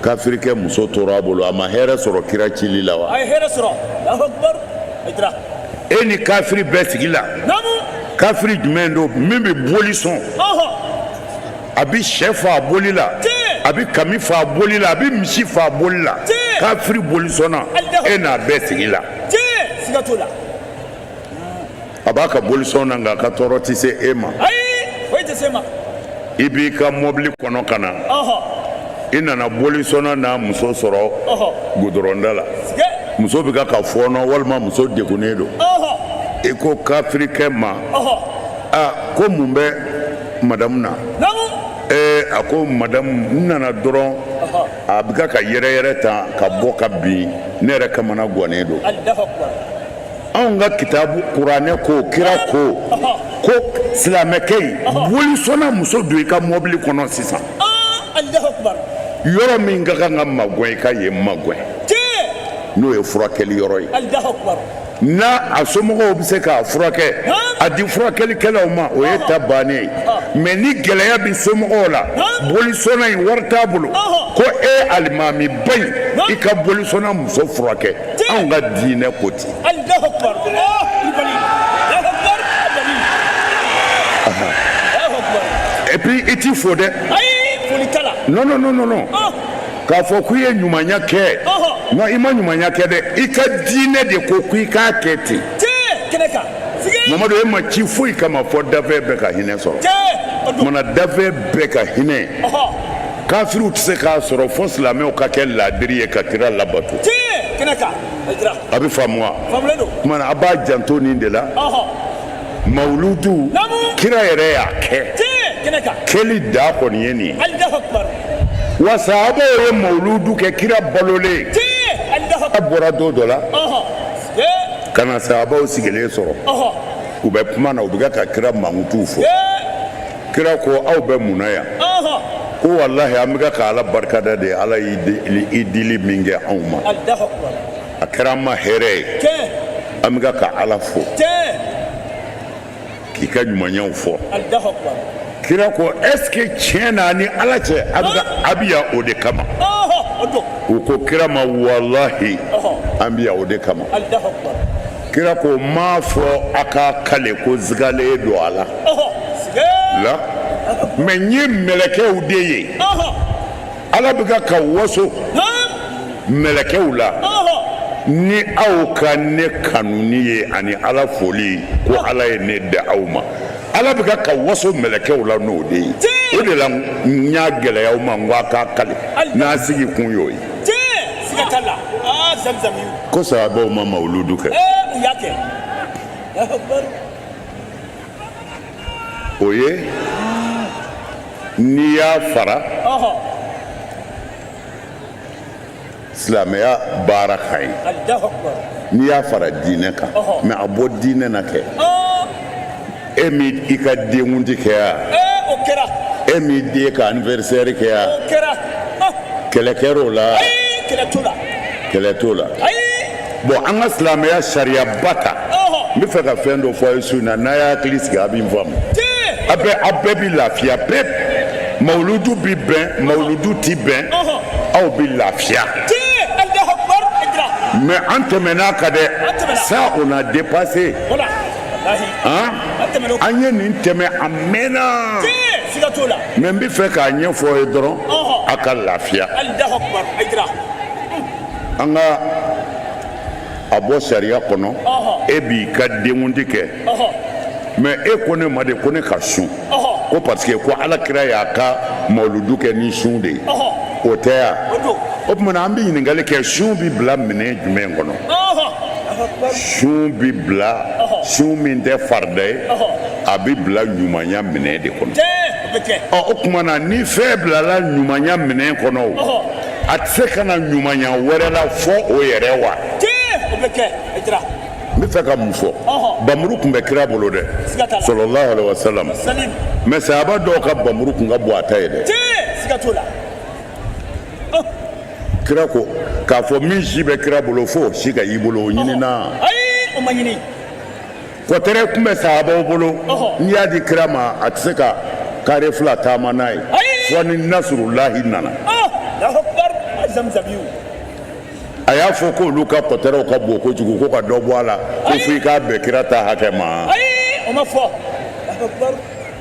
Kafirikɛ muso tora a bolo, a ma hɛrɛ sɔrɔ kira cili la wa? E ni kafiri bɛɛ sigi la. Kafiri jumɛn don min bɛ boli sɔn? A bɛ sɛ fa a boli la, a bɛ kami fa a boli la, a bɛ misi fa a boli la. Kafiri bolisɔnna, e n'a bɛɛ sigi la. A b'a ka bolisɔn na, nka a ka tɔɔrɔ tɛ se e ma. I b'i ka mɔbili kɔnɔ ka na, i nana bolisɔnna n'a muso sɔrɔ gudɔrɔnda la. Muso bɛ ka fɔɔnɔ walima muso degunnen don. I ko kafirikɛ ma: a ko mun bɛ madamu na? Ee, a ko madamu, n nana dɔrɔn, a bɛ ka yɛrɛyɛrɛ ta ka bɔ ka bin, ne yɛrɛ kamana gannen don. Anw ka kitabu kuranɛ ko, kira ko ko silamɛkɛ in, bolisɔnna muso don i ka mɔbili kɔnɔ sisan, yɔrɔ min ka kan ka magɛn, i ka yen magɛn, n'o ye furakɛli yɔrɔ ye. N'a a somɔgɔw bɛ se k'a furakɛ, a di furakɛlikɛlaw ma, o ye ta bannen ye. Mais ni gɛlɛya bɛ somɔgɔw la, bolisɔnna in wari t'a bolo, ko e alimamiba in, i ka bolisɔnna muso furakɛ, anw ka diinɛ ko ten. Et puis i t'i fo dɛ. Non, non, non, non, non, k'a fɔ k'i ye ɲumanya kɛ, non, i ma ɲumanya kɛ dɛ. I ka diinɛ de ko k'i k'a kɛ ten. Mamadu, e ma ci foyi kama fɔ dafɛn bɛɛ ka hinɛ sɔrɔ. Kumana dafɛn bɛɛ ka hinɛ, kafiriw tɛ se k'a sɔrɔ fo silamɛw ka kɛ laadiri ye ka kira labato. A bɛ faamu wa? Kumana a b'a janto nin de la. Mawuludu, kira yɛrɛ y'a kɛ, kɛli da kɔni ye nin ye. Wa sahabaw ye mawuludu kɛ kira balolen. A bɔra don dɔ la ka na sahabaw sigilen sɔrɔ, u bɛ kuma na, u bɛ ka kira mankutuw fɔ. Kira ko: aw bɛ mun na yan? Ko walahi, an bɛ ka Ala barikada de. Ala y'i dili min kɛ anw ma, a kɛra an ma hɛrɛ ye. An bɛ ka Ala fo k'i ka ɲumanyaw fɔ. Kira ko: est ce que tiɲɛ na ni Ala cɛ, a bɛ yan o de kama? U ko kira ma: walahi, an bɛ yan o de kama. Kira ko: m'a fɔ a ka kale ko sigalen don a la la, mais n ye mɛlɛkɛw de ye. Ala bɛ ka waso mɛlɛkɛw la. Ni aw ka ne kanuni ye ani Ala foli ko Ala ye ne di aw ma, Ala bɛ ka waso mɛlɛkɛw la n'o de ye. O de la n y'a gɛlɛya aw ma, n ko a k'a kali n'a sigi kun y'o ye. Ko sahabaw ma mawuludu kɛ, o ye n'i y'a fara silamɛya baara kan ye, n'i y'a fara diinɛ kan, mais a bɔ diinɛ na kɛ. E m'i i ka denkundi kɛ yan, e m'i den ka anniversaire kɛ yan, kɛlɛ kɛra o la? Kɛlɛ t'o la. Bon, an ka silamɛya sariyaba ta. N bɛ fɛ ka fɛn dɔ fɔ a ye su in na, n'a y'a hakili sigi, a bɛ n faamu. A bɛɛ bɛ lafiya pewu. Mawuludu bi bɛn, mawuludu ti bɛn, aw bɛ lafiya. Mais an tɛmɛn'a kan dɛ, ça on a dépassé. An ye nin tɛmɛ a mɛnna, mais n bɛ fɛ k'a ɲɛfɔ aw ye dɔrɔn, a ka lafiya. An ka a bɔ sariya kɔnɔ. E b'i ka denkundi kɛ, mais e ko ne ma de ko ne ka sun, ko parce que ko Ala kira y'a ka mawuludu kɛ ni sun de ye, o tɛ ya? O tuma na an bɛ ɲininkali kɛ, sun bɛ bila minɛn jumɛn kɔnɔ? Sun bɛ bila, sun min tɛ farida ye, a bɛ bila ɲumanya minɛn de kɔnɔ. Ɔ, o tuma na ni fɛn bilala ɲumanya minɛn kɔnɔ, o a tɛ se ka na ɲumanya wɛrɛ la fɔ o yɛrɛ wa? N bɛ fɛ ka mun fɔ? Bamuru tun bɛ kira bolo dɛ, sallallahu alaihi wa sallam, mais sahaba dɔw ka bamuru tun ka bon a ta ye dɛ. Kira ko k'a fɔ min si bɛ kira bolo, fo si ka y'i bolo, o ɲinina. Kɔtɛrɛ tun bɛ sahabaw bolo, n'i y'a di kira ma, a tɛ se ka kare fila taama n'a ye fo ni nasurulahi nana. A y'a fɔ k'olu ka kɔtɛrɛw ka bon kojugu, ko ka dɔ bɔ a la, ko fo i k'a bɛn kira ta hakɛ ma.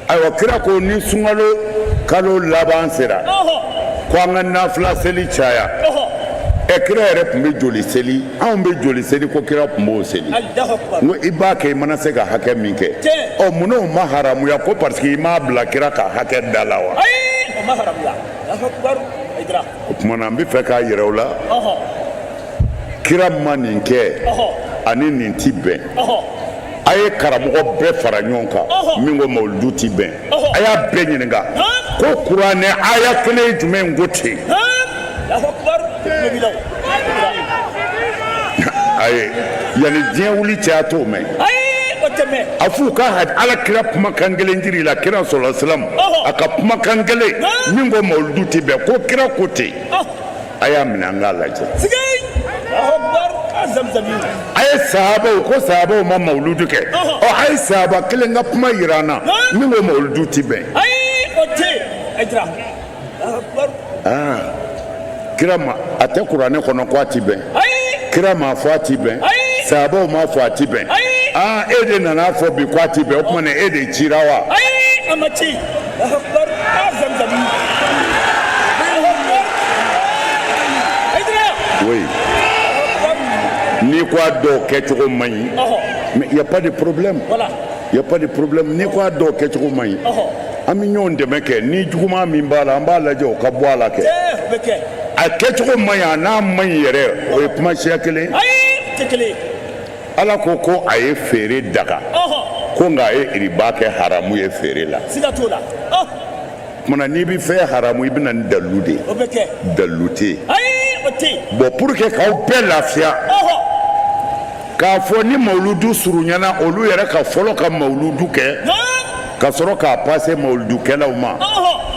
Ayiwa, kira ko ni sunkalo kalo laban sera, ko an ka nafila seli caya. Ɛ, kira yɛrɛ tun bɛ joli seli? Anw bɛ joli seli? Ko kira tun b'o seli. N ko i b'a kɛ, i mana se ka hakɛ min kɛ. Ɔ, munna o ma haramuya? Ko parce que i m'a bila kira ka hakɛ da la wa? O tuma na n bɛ fɛ k'a yira u la, kira ma nin kɛ ani nin ti bɛn. A ye karamɔgɔ bɛɛ fara ɲɔgɔn kan min ko mawuludu ti bɛn, a y'a bɛɛ ɲininka ko kuranɛ aya kelen jumɛn ko ten? Ayi, yanni diɲɛ wuli cɛ, a t'o mɛn. A f'u ka Ala kira kumakan kelen jiri la, kira sɔlɔ salam, a ka kumakan kelen min ko mawuludu ti bɛn, ko kira ko ten. A y'a minɛ, an k'a lajɛ. A ye sahabaw ko sahabaw ma mawuludu kɛ. Ɔ, a ye sahaba kelen ka kuma yira an na min ko mawuludu ti bɛn. Aa, kira ma, a tɛ kuranɛ kɔnɔ ko a ti bɛn. Kira m'a fɔ a ti bɛn, sahabaw m'a fɔ a ti bɛn. Aa, e de nana fɔ bi ko a ti bɛn. O tuma na e de cira wa? A ma ci. Oui, n'i ko a dɔw kɛcogo man ɲi, mais y a pas de problème, y a pas de problème. N'i ko a dɔw kɛcogo man ɲi, an bɛ ɲɔgɔn dɛmɛ kɛ. Ni juguman min b'a la, an b'a lajɛ o ka bɔ a la kɛ. A kɛcogo man ɲi, a n'a man ɲi yɛrɛ, o ye kuma siya kelen. Ala ko ko a ye feere daga, ko nka a ye iriba kɛ haramu ye feere la. Tuma n'i bɛ fɛn haramu, i bɛ na ni dalilu de ye. Dalilu tɛ yen. Bon, pour que k'aw bɛɛ lafiya, k'a fɔ ni mawuludu surunyana, olu yɛrɛ ka fɔlɔ ka mawuludu kɛ ka sɔrɔ k'a pase mawuludukɛlaw ma,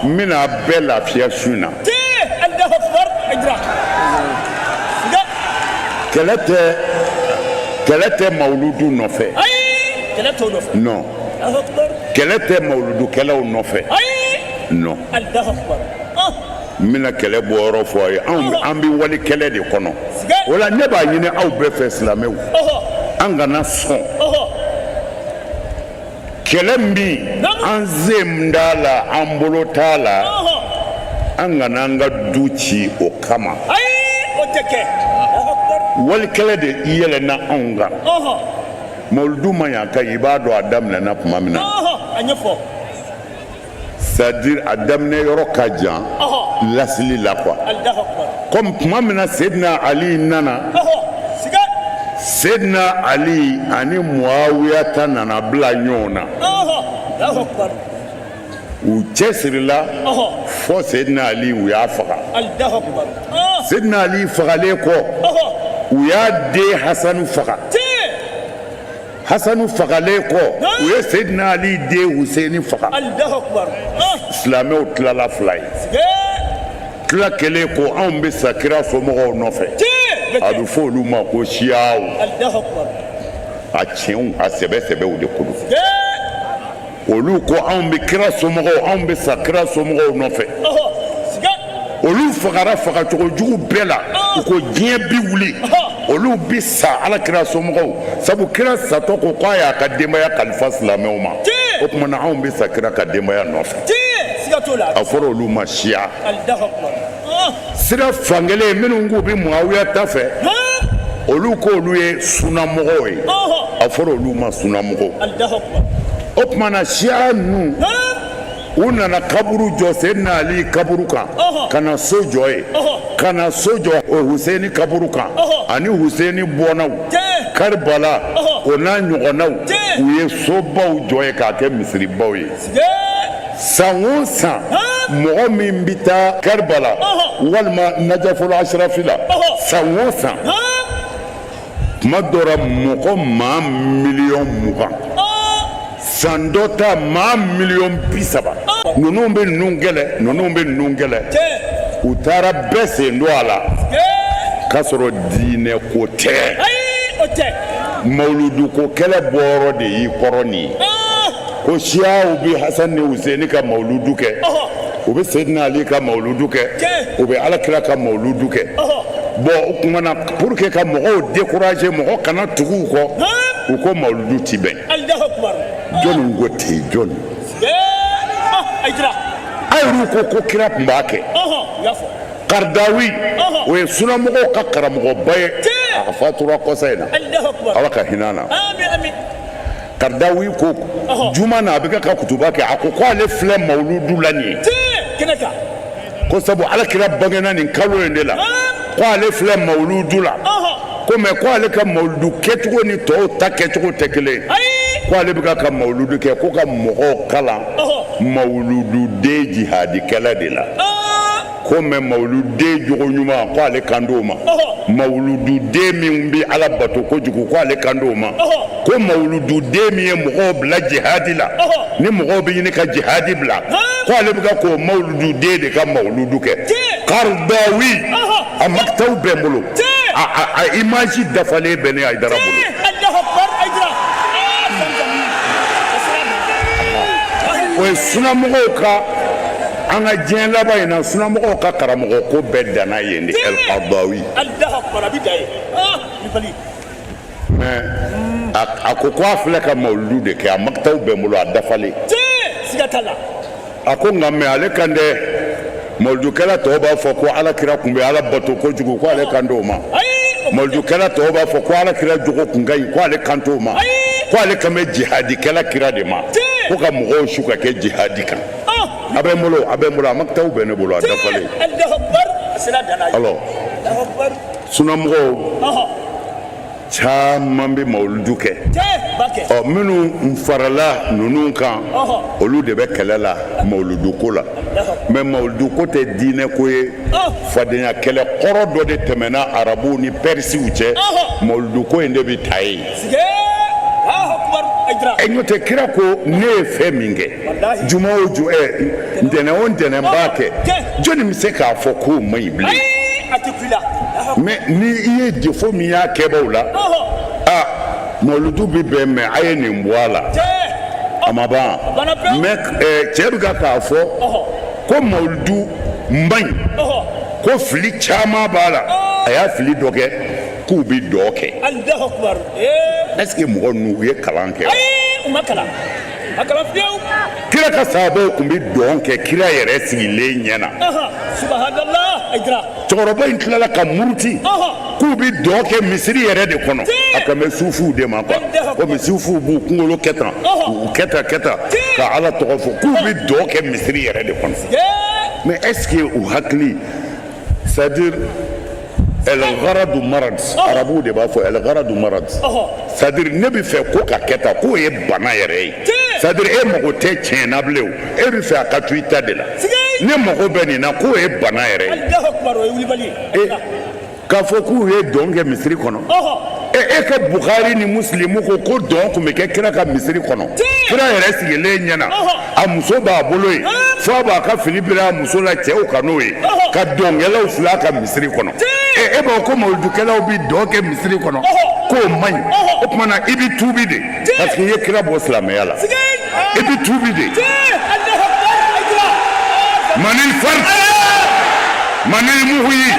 n bɛna bɛɛ lafiya su in na. Kɛlɛ tɛ mawuludu nɔfɛ, non. Kɛlɛ tɛ mawuludukɛlaw nɔfɛ, non. N bɛna kɛlɛ bɔyɔrɔ fɔ a ye. Anw, an bɛ wali kɛlɛ de kɔnɔ. O la ne b'a ɲini aw bɛɛ fɛ, silamɛw, an kana sɔn kɛlɛ min an sen t'a la, an bolo t'a la, an kana an ka du ci o kama. Walikɛlɛ de yɛlɛnna anw kan. Mawuludu man ɲi a ka ɲi, i b'a dɔn a daminɛna tuma min na, a ɲɛfɔ. C'est à dire a daminɛ yɔrɔ ka jan lasili la quoi. Comme tuma min na Seydina Ali nana, Seydina Ali ani Muawiyata nana bila ɲɔgɔn na, u cɛsirila fɔ Seydina Ali, u y'a faga. Seydina Ali fagalen kɔ, u y'a den Hasanu faga. Hasanu fagalen kɔ, u ye Seydina Ali den Huseni faga. Silamɛw tilala fila ye. Tila kelen ko anw bɛ sa kira somɔgɔw nɔfɛ, a bɛ fɔ olu ma ko siyaw. A tiɲɛw, a sɛbɛ sɛbɛw de ko don. Olu ko anw bɛ kira somɔgɔw, anw bɛ sa kira somɔgɔw nɔfɛ. Olu fagara fagacogo jugu bɛɛ la. U ko diɲɛ bi wuli, olu bi sa ala kira somɔgɔw, sabu kira satɔ ko k'a y'a ka denbaya kalifa silamɛw ma. O tuma na anw bɛ sa kira ka denbaya nɔfɛ. A fɔra olu ma siya. Sira fankelen, minnu k'u bɛ Muawiya ta fɛ, olu ko olu ye sunamɔgɔw ye, a fɔra olu ma sunamɔgɔw. O tuma na siya ninnu, u nana kaburu jɔ Seydina Ali kaburu kan, ka na so jɔ yen, ka na so jɔ Huseni kaburu kan ani Huseni bɔnnaw Karibala, o n'a ɲɔgɔnnaw. U ye sobaw jɔ yen k'a kɛ misiribaw ye. San o san, mɔgɔ min bɛ taa Karibala walima Najafolo Asirafi la, san o san, tuma dɔ la mɔgɔ maa 20 miliyɔn, san dɔ ta maa 30 miliyɔn. Ninnu bɛ ninnu kɛlɛ, ninnu bɛ ninnu kɛlɛ. U taara bɛɛ sen don a la k'a sɔrɔ diinɛ ko tɛ. Mawuludu ko kɛlɛ bɔyɔrɔ de y'i kɔrɔ nin ye, ko siyaw bɛ Hasan ni Huseni ka mawuludu kɛ, u bɛ Seydina Ali ka mawuludu kɛ, u bɛ alakira ka mawuludu kɛ. Bon, o tuma na, pour que ka mɔgɔw décourager, mɔgɔ kana tugu u kɔ, u ko mawuludu ti bɛn. Jɔnni ko ten? Jɔnni? A yɛrɛw ko ko kira tun b'a kɛ. Karidawi, o ye sunamɔgɔw ka karamɔgɔba ye, a fatura kɔsa in na, Ala ka hinɛ a na. Karidawi ko juma na, a bɛ kɛ ka kutuba kɛ, a ko ko ale filɛ mawuludu la nin ye, ko sabu ala kira bangena nin kalo in de la, ko ale filɛ mawuludu la, ko mais ko ale ka mawuludu kɛcogo ni tɔw ta kɛcogo tɛ kelen ye, ko ale bɛ ka mawuludu kɛ ko ka mɔgɔw kalan mawulududen jihadikɛla de la, ko mais mawuluden jogo ɲuman, ko ale kan t'o ma, mawulududen min bɛ ala bato kojugu, ko ale kan t'o ma, ko mawulududen min ye mɔgɔw bila jihadi la, ni mɔgɔw bɛ ɲini ka jihadi bila, ko ale bɛ ka k'o mawulududen de ka mawuludu kɛ. Karidawi, a makitaw bɛ n bolo, a image dafalen bɛ ne Hayidara bolo. O ye sunamɔgɔw ka, an ka diɲɛ laban in na, sunamɔgɔw ka karamɔgɔ ko bɛɛ danna yen de, El Karidawi. Mais a ko ko a filɛ ka mawuludu de kɛ, a makitaw bɛ n bolo, a dafalen. A ko nka mais ale kan tɛ mawuludukɛla tɔw b'a fɔ ko ala kira tun bɛ ala bato kojugu, ko ale kan t'o ma. Mawuludukɛla tɔw b'a fɔ ko ala kira jogo kun ka ɲi, ko ale kan t'o ma, ko ale kan bɛ jihadikɛla kira de ma, ko ka mɔgɔw su ka kɛ jihadi kan. A bɛ n bolo, a bɛ n bolo, a makitaw bɛ ne bolo, a dafalen. Alors sunamɔgɔw caman bɛ mawuludu kɛ. Ɔ, minnu farala ninnu kan, olu de bɛ kɛlɛ la mawuludu ko la. Mais mawuludu ko tɛ diinɛ ko ye. Fadenya kɛlɛ kɔrɔ dɔ de tɛmɛna arabuw ni pɛrisiw cɛ, mawuludu ko in de bɛ ta yen. Ɛ, n'o tɛ, kira ko ne ye fɛn min kɛ juma o ju ɛ ntɛnɛn o ntɛnɛn b'a kɛ, jɔnni bɛ se k'a fɔ k'o man ɲi bilen? Mais ni i ye défaut min y'a kɛbaw la, a mawuludu bɛ bɛn, mais a ye nin bɔ a la, a ma ban. Mais cɛ bɛ ka k'a fɔ ko mawuludu man ɲi, ko fili caman b'a la, a y'a fili dɔ kɛ k'u bɛ dɔ kɛ. Est ce que mɔgɔ ninnu, u ye kalan kɛ? U ma kalan. Kira ka sahabaw tun bɛ dɔn kɛ kira yɛrɛ sigilen ɲɛ na. Cɛkɔrɔba in tilala ka muruti k'u bɛ dɔn kɛ misiri yɛrɛ de kɔnɔ. A kan bɛ sufuw de ma quoi, komi sufuw b'u kunkolo kɛ tan, u kɛ tan kɛ tan ka Ala tɔgɔ fɔ, k'u bɛ dɔn kɛ misiri yɛrɛ de kɔnɔ. Mais est ce que u hakili, c'est à dire el gharadu marad, arabuw de b'a fɔ el gharadu marad, c'est à dire ne bɛ fɛ ko ka kɛ tan, k'o ye bana yɛrɛ ye. C'est à dire e mago tɛ tiɲɛ na bilen, o e bɛ fɛ a ka to i ta de la. Ne mago bɛ nin na, k'o ye bana yɛrɛ ye. E k'a fɔ k'u ye dɔn kɛ misiri kɔnɔ, e ka Bukhari ni Muslimu ko ko dɔn tun bɛ kɛ kira ka misiri kɔnɔ, kira yɛrɛ sigilen ɲɛna, a muso b'a bolo yen, fo a b'a ka fini biri a muso la cɛw ka n'o ye, ka dɔnkɛlaw filɛ a ka misiri kɔnɔ. E b'a fɔ ko mawuludukɛlaw bɛ dɔn kɛ misiri kɔnɔ, k'o man ɲi. O tuma na i bɛ tuubi de, parce que i ye kira bɔ silamɛya la, i bɛ tuubi de. Manil fard, manil muhyi,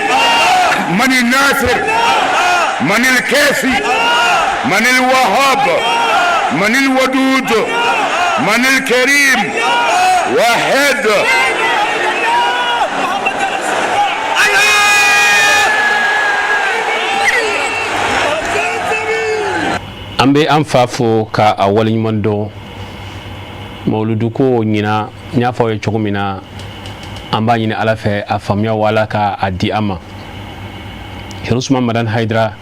manil nasir, manil kafi, manil wahab, manil wadud, manil karim, wahid. An bɛ an fa fo ka a waleɲuman dɔn. Mawuludu ko ɲinan, n y'a fɔ aw ye cogo min na, an b'a ɲini Ala fɛ a faamuya wala ka a di an ma. Chérif Ousmane Madani Haidara,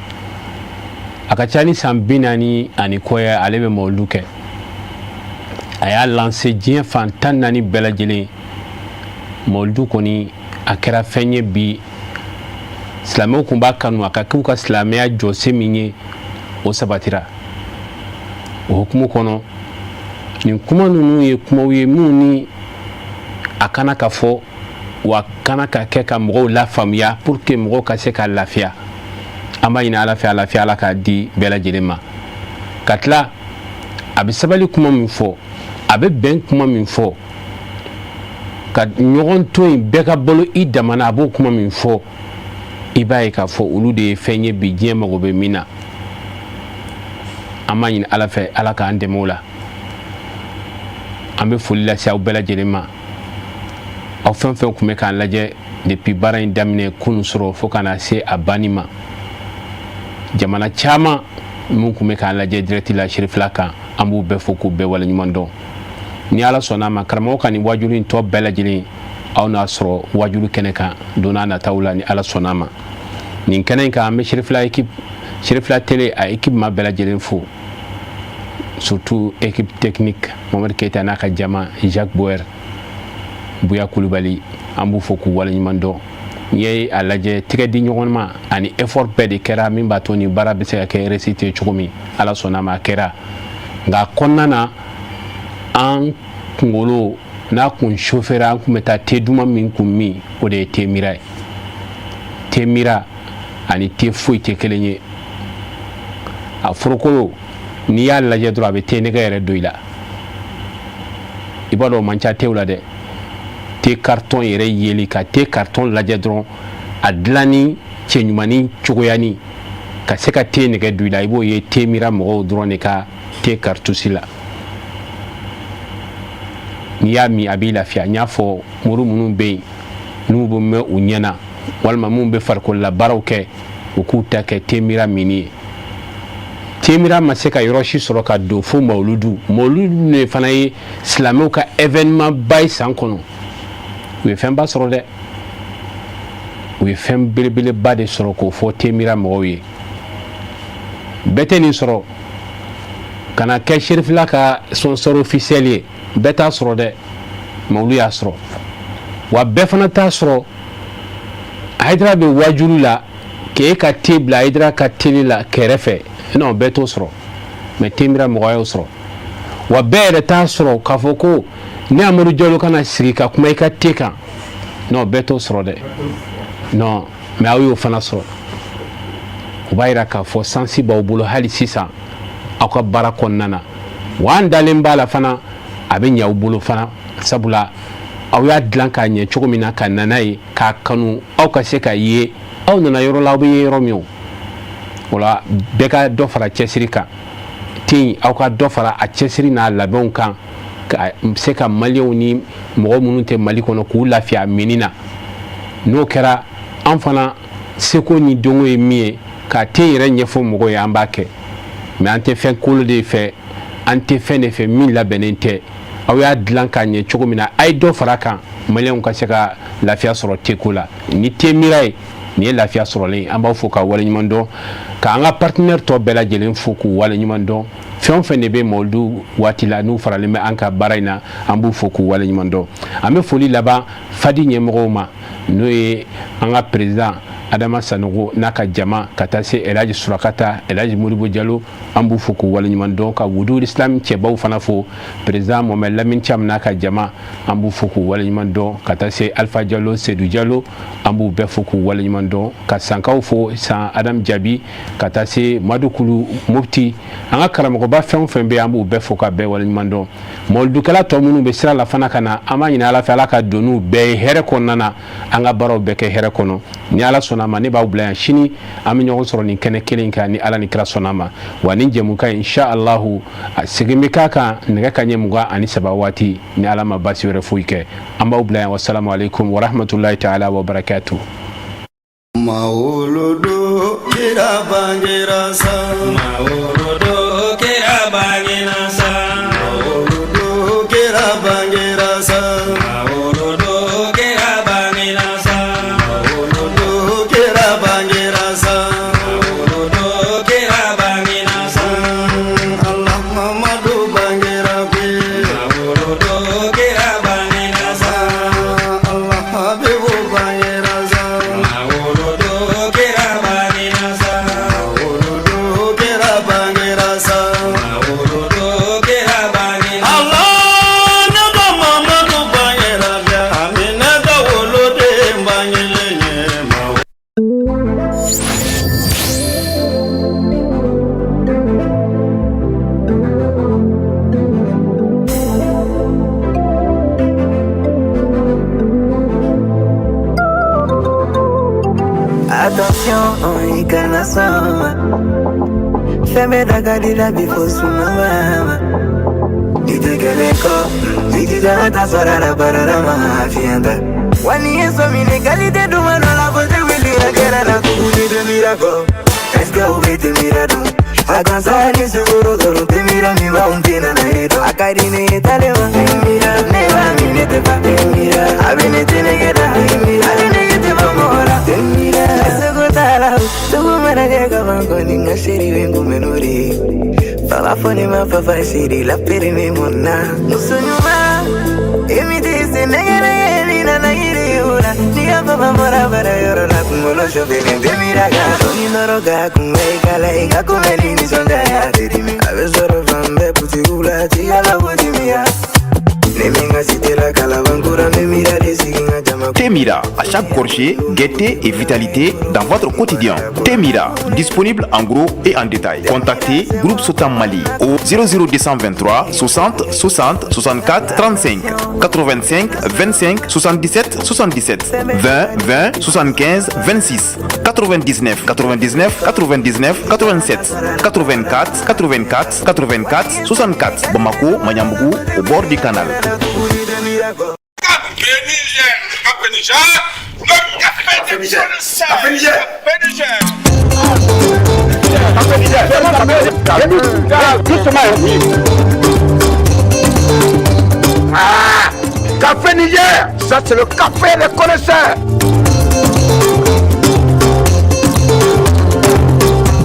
a ka ca ni san 40 ani kɔ ye ale bɛ mawuludu kɛ. A y'a lancer diɲɛ fan 14 bɛɛ lajɛlen. Mawuludu kɔni a kɛra fɛn ye bi, silamɛw kun b'a kanu a ka k'u ka silamɛya jɔsen min ye, o sabatira. O hukumu kɔnɔ, nin kuma ninnu ye kumaw ye minnu ni a kana ka fɔ, wa kana ka kɛ ka mɔgɔw lafaamuya pour que mɔgɔw ka se ka lafiya. An b'a ɲini Ala fɛ, a lafiya Ala k'a di bɛɛ lajɛlen ma. Ka tila, a bɛ sabali kuma min fɔ, a bɛ bɛn kuma min fɔ, ka ɲɔgɔn to yen, bɛɛ ka balo i damana, a b'o kuma min fɔ, i b'a ye k'a fɔ olu de ye fɛn ye bi diɲɛ mago bɛ min na. An b'a ɲini Ala fɛ, Ala k'an dɛmɛ o la. An bɛ foli lase aw bɛɛ lajɛlen ma, aw fɛn fɛn tun bɛ k'an lajɛ depuis baara in daminɛ kunun sɔrɔ fo ka na se a banni ma. Jamana caman minnu tun bɛ k'an lajɛ direct la Cherifila kan, an b'u bɛɛ fo k'u bɛɛ waleɲuman dɔn. Ni Ala sɔnna a ma, karamɔgɔ ka nin wajulu in tɔ bɛɛ lajɛlen, aw n'a sɔrɔ wajulu kɛnɛ kan don n'a nataw la, ni Ala sɔnna a ma. Nin kɛnɛ in kan, an bɛ Cherifila équipe, Cherifila télé a équipe ma bɛɛ lajɛlen fo, surtout équipe technique, Mohamed Keita n'a ka jama, Jacques Boer, Buya Kulubali, an b'u fo k'u waleɲuman dɔn. N'i ye a lajɛ, tigɛ di ɲɔgɔn ma ani effort bɛɛ de kɛra min b'a to nin baara bɛ se ka kɛ réussite ye cogo min. Ala sɔnna a ma, a kɛra. Nka a kɔnɔna na, an kunkolo n'a kun chauffera, an kun bɛ taa te duman min kun min, o de ye te mira ye. Te mira ani te foyi tɛ kelen ye. A forokolo, n'i y'a lajɛ dɔrɔn, a bɛ te nɛgɛ yɛrɛ don i la. I b'a dɔn o man ca tew la dɛ. Te carton yɛrɛ yeli, ka te carton lajɛ dɔrɔn, a dilanni cɛɲumanni cogoyani ka se ka te nɛgɛ don i la, i b'o ye te mira mɔgɔw dɔrɔn de ka te cartouche la. N'i y'a min, a b'i lafiya. N y'a fɔ, muru minnu bɛ yen n'u bɛ mɛn u ɲɛ na, walima minnu bɛ farikolola baaraw kɛ, u k'u ta kɛ te mira minni ye. Te mira ma se ka yɔrɔ si sɔrɔ ka don fo mawuludu. Mawuludu de fana ye silamɛw ka événement ba ye san kɔnɔ. U ye fɛnba sɔrɔ dɛ, u ye fɛn belebeleba de sɔrɔ k'o fɔ te mira mɔgɔw ye. Bɛɛ tɛ nin sɔrɔ ka na kɛ Cherifila ka sponsor officiel ye. Bɛɛ t'a sɔrɔ dɛ, mais olu y'a sɔrɔ. Wa bɛɛ fana t'a sɔrɔ Hayidara bɛ wajulu la k'e ka te bila Hayidara ka télé la kɛrɛfɛ. Non, bɛɛ t'o sɔrɔ, mais te mira mɔgɔ y'o sɔrɔ. Wa bɛɛ yɛrɛ t'a sɔrɔ k'a fɔ ko ne Amadu Jalo kana sigi ka kuma i ka te kan. Non, bɛɛ t'o sɔrɔ dɛ. Non, mais aw y'o fana sɔrɔ. O b'a yira k'a fɔ chance b'aw bolo hali sisan aw ka baara kɔnɔna na. Wa an dalen b'a la fana, a bɛ ɲɛ aw bolo fana, sabula aw y'a dilan k'a ɲɛ cogo min na ka na n'a ye k'a kanu, aw ka se ka ye aw nana yɔrɔ la, aw bɛ ye yɔrɔ min. O o la, bɛɛ ka dɔ fara cɛsiri kan ten, aw ka dɔ fara a cɛsiri n'a labɛnw kan. Ka se ka maliyɛnw ni mɔgɔ minnu tɛ Mali kɔnɔ k'u lafiya minni na. N'o kɛra, an fana seko ni dɔnko ye min ye ka te yɛrɛ ɲɛfɔ mɔgɔw ye, an b'a kɛ. Mais an tɛ fɛn kolo de fɛ, an tɛ fɛn de fɛ min labɛnnen tɛ. Aw y'a dilan k'a ɲɛ cogo min na, a ye dɔ fara kan, maliyɛnw ka se ka lafiya sɔrɔ teko la ni Temira ye. Nin ye lafiya sɔrɔlen ye. An b'aw fo ka waleɲuman dɔn, k'an ka partenaire tɔ bɛɛ lajɛlen fo k'u waleɲuman dɔn. Fɛn o fɛn de bɛ mawuludu waati la, n'u faralen bɛ an ka baara in na, an b'u fo k'u waleɲuman dɔn. An bɛ foli laban Fadi ɲɛmɔgɔw ma, n'o ye an ka président Adama Sanogo n'a ka jama, ka taa se Elhaji Surakata, Elhaji Modibo Jalo. An b'u fo k'u waleɲuman dɔn, ka Wudu Islam cɛbaw fana fo, président Mohamed Lamine Thiam n'a ka jama, an b'u fo k'u waleɲuman dɔn, ka taa se Alpha Jalo, Seydou Jalo, an b'u bɛɛ fo k'u waleɲuman dɔn, ka Sankaw fo, San Adam Jabi, ka taa se Madukulu Mopti. An ka karamɔgɔba fɛn o fɛn bɛ, an b'u bɛɛ fo ka bɛɛ waleɲuman dɔn. Mawuludukɛla tɔ minnu bɛ sira la fana ka na, an b'a ɲini Ala fɛ, Ala ka don bɛɛ ye hɛrɛ kɔnɔna na, an ka baaraw bɛɛ kɛ hɛrɛ kɔnɔ. Ni Ala sɔnna a ma, ne b'aw bila yan. Sini an bɛ ɲɔgɔn sɔrɔ nin kɛnɛ kelen kan, ni Ala ni kira sɔnna a ma. Wa ni jɛmukan in, insha Allahu, a segin bɛ k'a kan nɛgɛ kanɲɛ 23 waati, ni Ala ma baasi wɛrɛ foyi kɛ. An b'aw bila yan. Wasalamu aleykum warahmatulahi taala wa barakatuh. Mawuludu kira bangira sa, Mawuludu kira bangina sa, Mawuludu kira bangira sa, Mawuludu kira bangina sa, Mawuludu kira bangira sa, Mawuludu kira bangina sa, Allah Muhammadu bangira bi, Mawuludu kira bangina sa, Allah Habibu bangira sa, Mawuludu kira bangina sa, Mawuludu kira bangira sa, Mawuludu kira bangina. Allah ne ka Muhammadu bangira bi, Amina ka woloden bangilen ye. Attention, i kana sɔn fɛn bɛɛ da ka di la bi fo sunɔgɔ i tɛ kelen kɔ i jija ka taa sɔrɔ a la baarada ma fiɲɛ ta wa n'i ye sɔn minɛ qualité duman dɔ la ko tɛ wuli a kɛra la kuku ni Temira kɔ. Est-ce que aw bɛ Temira dɔn? A gansan ni sukaro dɔrɔn. Temira min b'anw tɛna na ye dɔn. A ka di ne ye tale ma. Temira ne b'a min, ne tɛ fa. Temira a bɛ ne tɛnɛkɛ da. Temira a bɛ nege tɛ bɔ mɔgɔ la. Temira seko t'a la, sugu mana kɛ ka ban kɔni, n ka chérie bɛ n kunbɛn n'o de ye. Fa b'a fɔ ne ma papa chéri la pere ne mɔnna muso ɲuman e min tɛ se nɛgɛ nɛgɛ ni nana yiri o la n'i ka papa bɔra baara yɔrɔ la kunkolo sɔfɛlen Temira kan ni nɔrɔ ka kunbɛ i kala i ka kunbɛ ni nisɔndiya ye a tɛ dimi a bɛ sɔrɔ fan bɛɛ butigiw la cikɛla ko timiya ne min ka cité la Kalabankura n bɛ mira de sigi n ka jama. Temira, à chaque gorgée, gaieté et vitalité dans votre quotidien. Temira, disponible en gros et en détail. Contactez Groupe Sotam Mali au 00223 60 60 64 35 85 25 77 77 20 20 75 26 99 99 99 87 84 84 84 64. Bamako, Magnambougou, au bord du canal. Café Niger, Café Niger, le café des connaisseurs. Café Niger. Café Niger. Café Niger. Doucement. Ah, Café Niger, ça c'est le café des connaisseurs.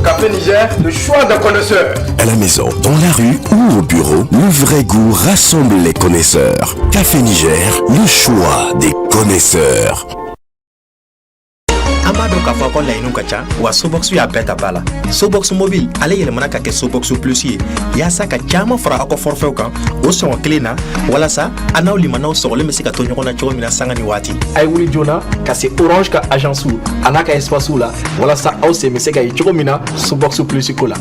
Café Niger, le choix des connaisseurs. À la maison, dans la rue ou au bureau, le vrai goût rassemble les connaisseurs. Café Niger, le choix des connaisseurs. An b'a dɔn k'a fɔ aw ka laɲiniw ka ca, wa Sobox y'a bɛɛ ta ba la. Sobox Mobile ale yɛlɛmana ka kɛ Sobox Plus ye yaasa ka caaman fara aw ka forfaitw kan o sɔngɔ kelen na, walasa a n'aw limanaw sɔgɔlen bɛ se ka to ɲɔgɔn na cogo min na sanga ni waati. A ye wuli joona ka se Orange ka agence a n'a ka espace la walasa aw sen bɛ se ka ye cogo min na Sobox Plus ko la.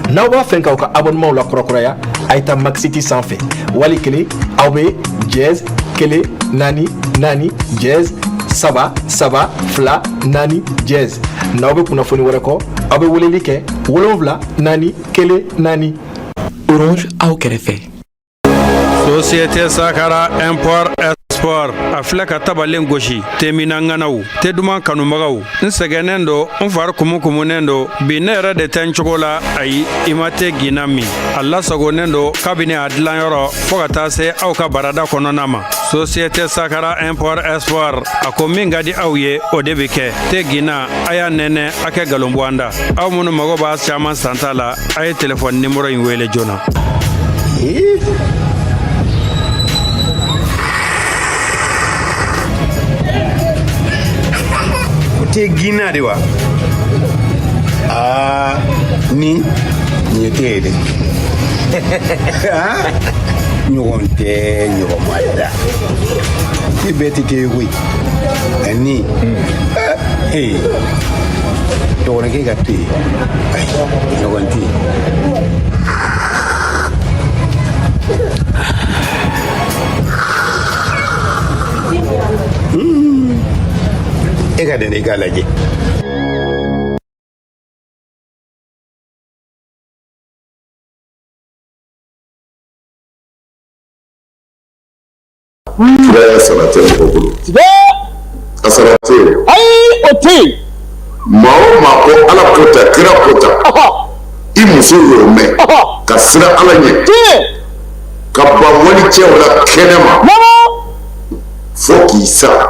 N'aw b'a fɛ k'aw ka abonnement la kurakuraya, a ye taa Maxiti sanfɛ, wali kelen aw bɛ #144#3324#. N'aw bɛ kunnafoni wɛrɛ kɔ, aw bɛ weleli kɛ 7414. Orange aw kɛrɛfɛ. Société Sakara Import Export a filɛ ka tabalen gosi teminna ŋanaw te duman kanubagaw n sɛgɛnnen don n fari kumukumunen don bi ne yɛrɛ de tɛ n cogo la ayi i ma te ginna min a lasagonnen don kabini a dilanyɔrɔ fɔɔ ka taa se aw ka barada kɔnɔna ma Société Sakara Import Export a ko min ka di aw ye o de bɛ kɛ te ginna a y'a nɛnɛ a kɛ galon bɔ an da aw minnu mago b'a caman santa la a ye telefɔni nimoro in wele joona. O te ginna de wa aa ni nin ye te ye dɛ ɲɔgɔn tɛ ɲɔgɔn ma da i bɛɛ tɛ te ye koyi ani ee dɔgɔnɔkɛ ka to yen ayi ɲɔgɔn tɛ yen. E ka dɛnɛ i k'a lajɛ. Kiraya sara tɛ mɔgɔ bolo a sara tɛ yen ayi o tɛ yen maa o maa ko ala ko tan kira ko tan i muso y'o mɛn ka siran ala ɲɛ ka ban walicɛw la kɛnɛ ma fo k'i sa.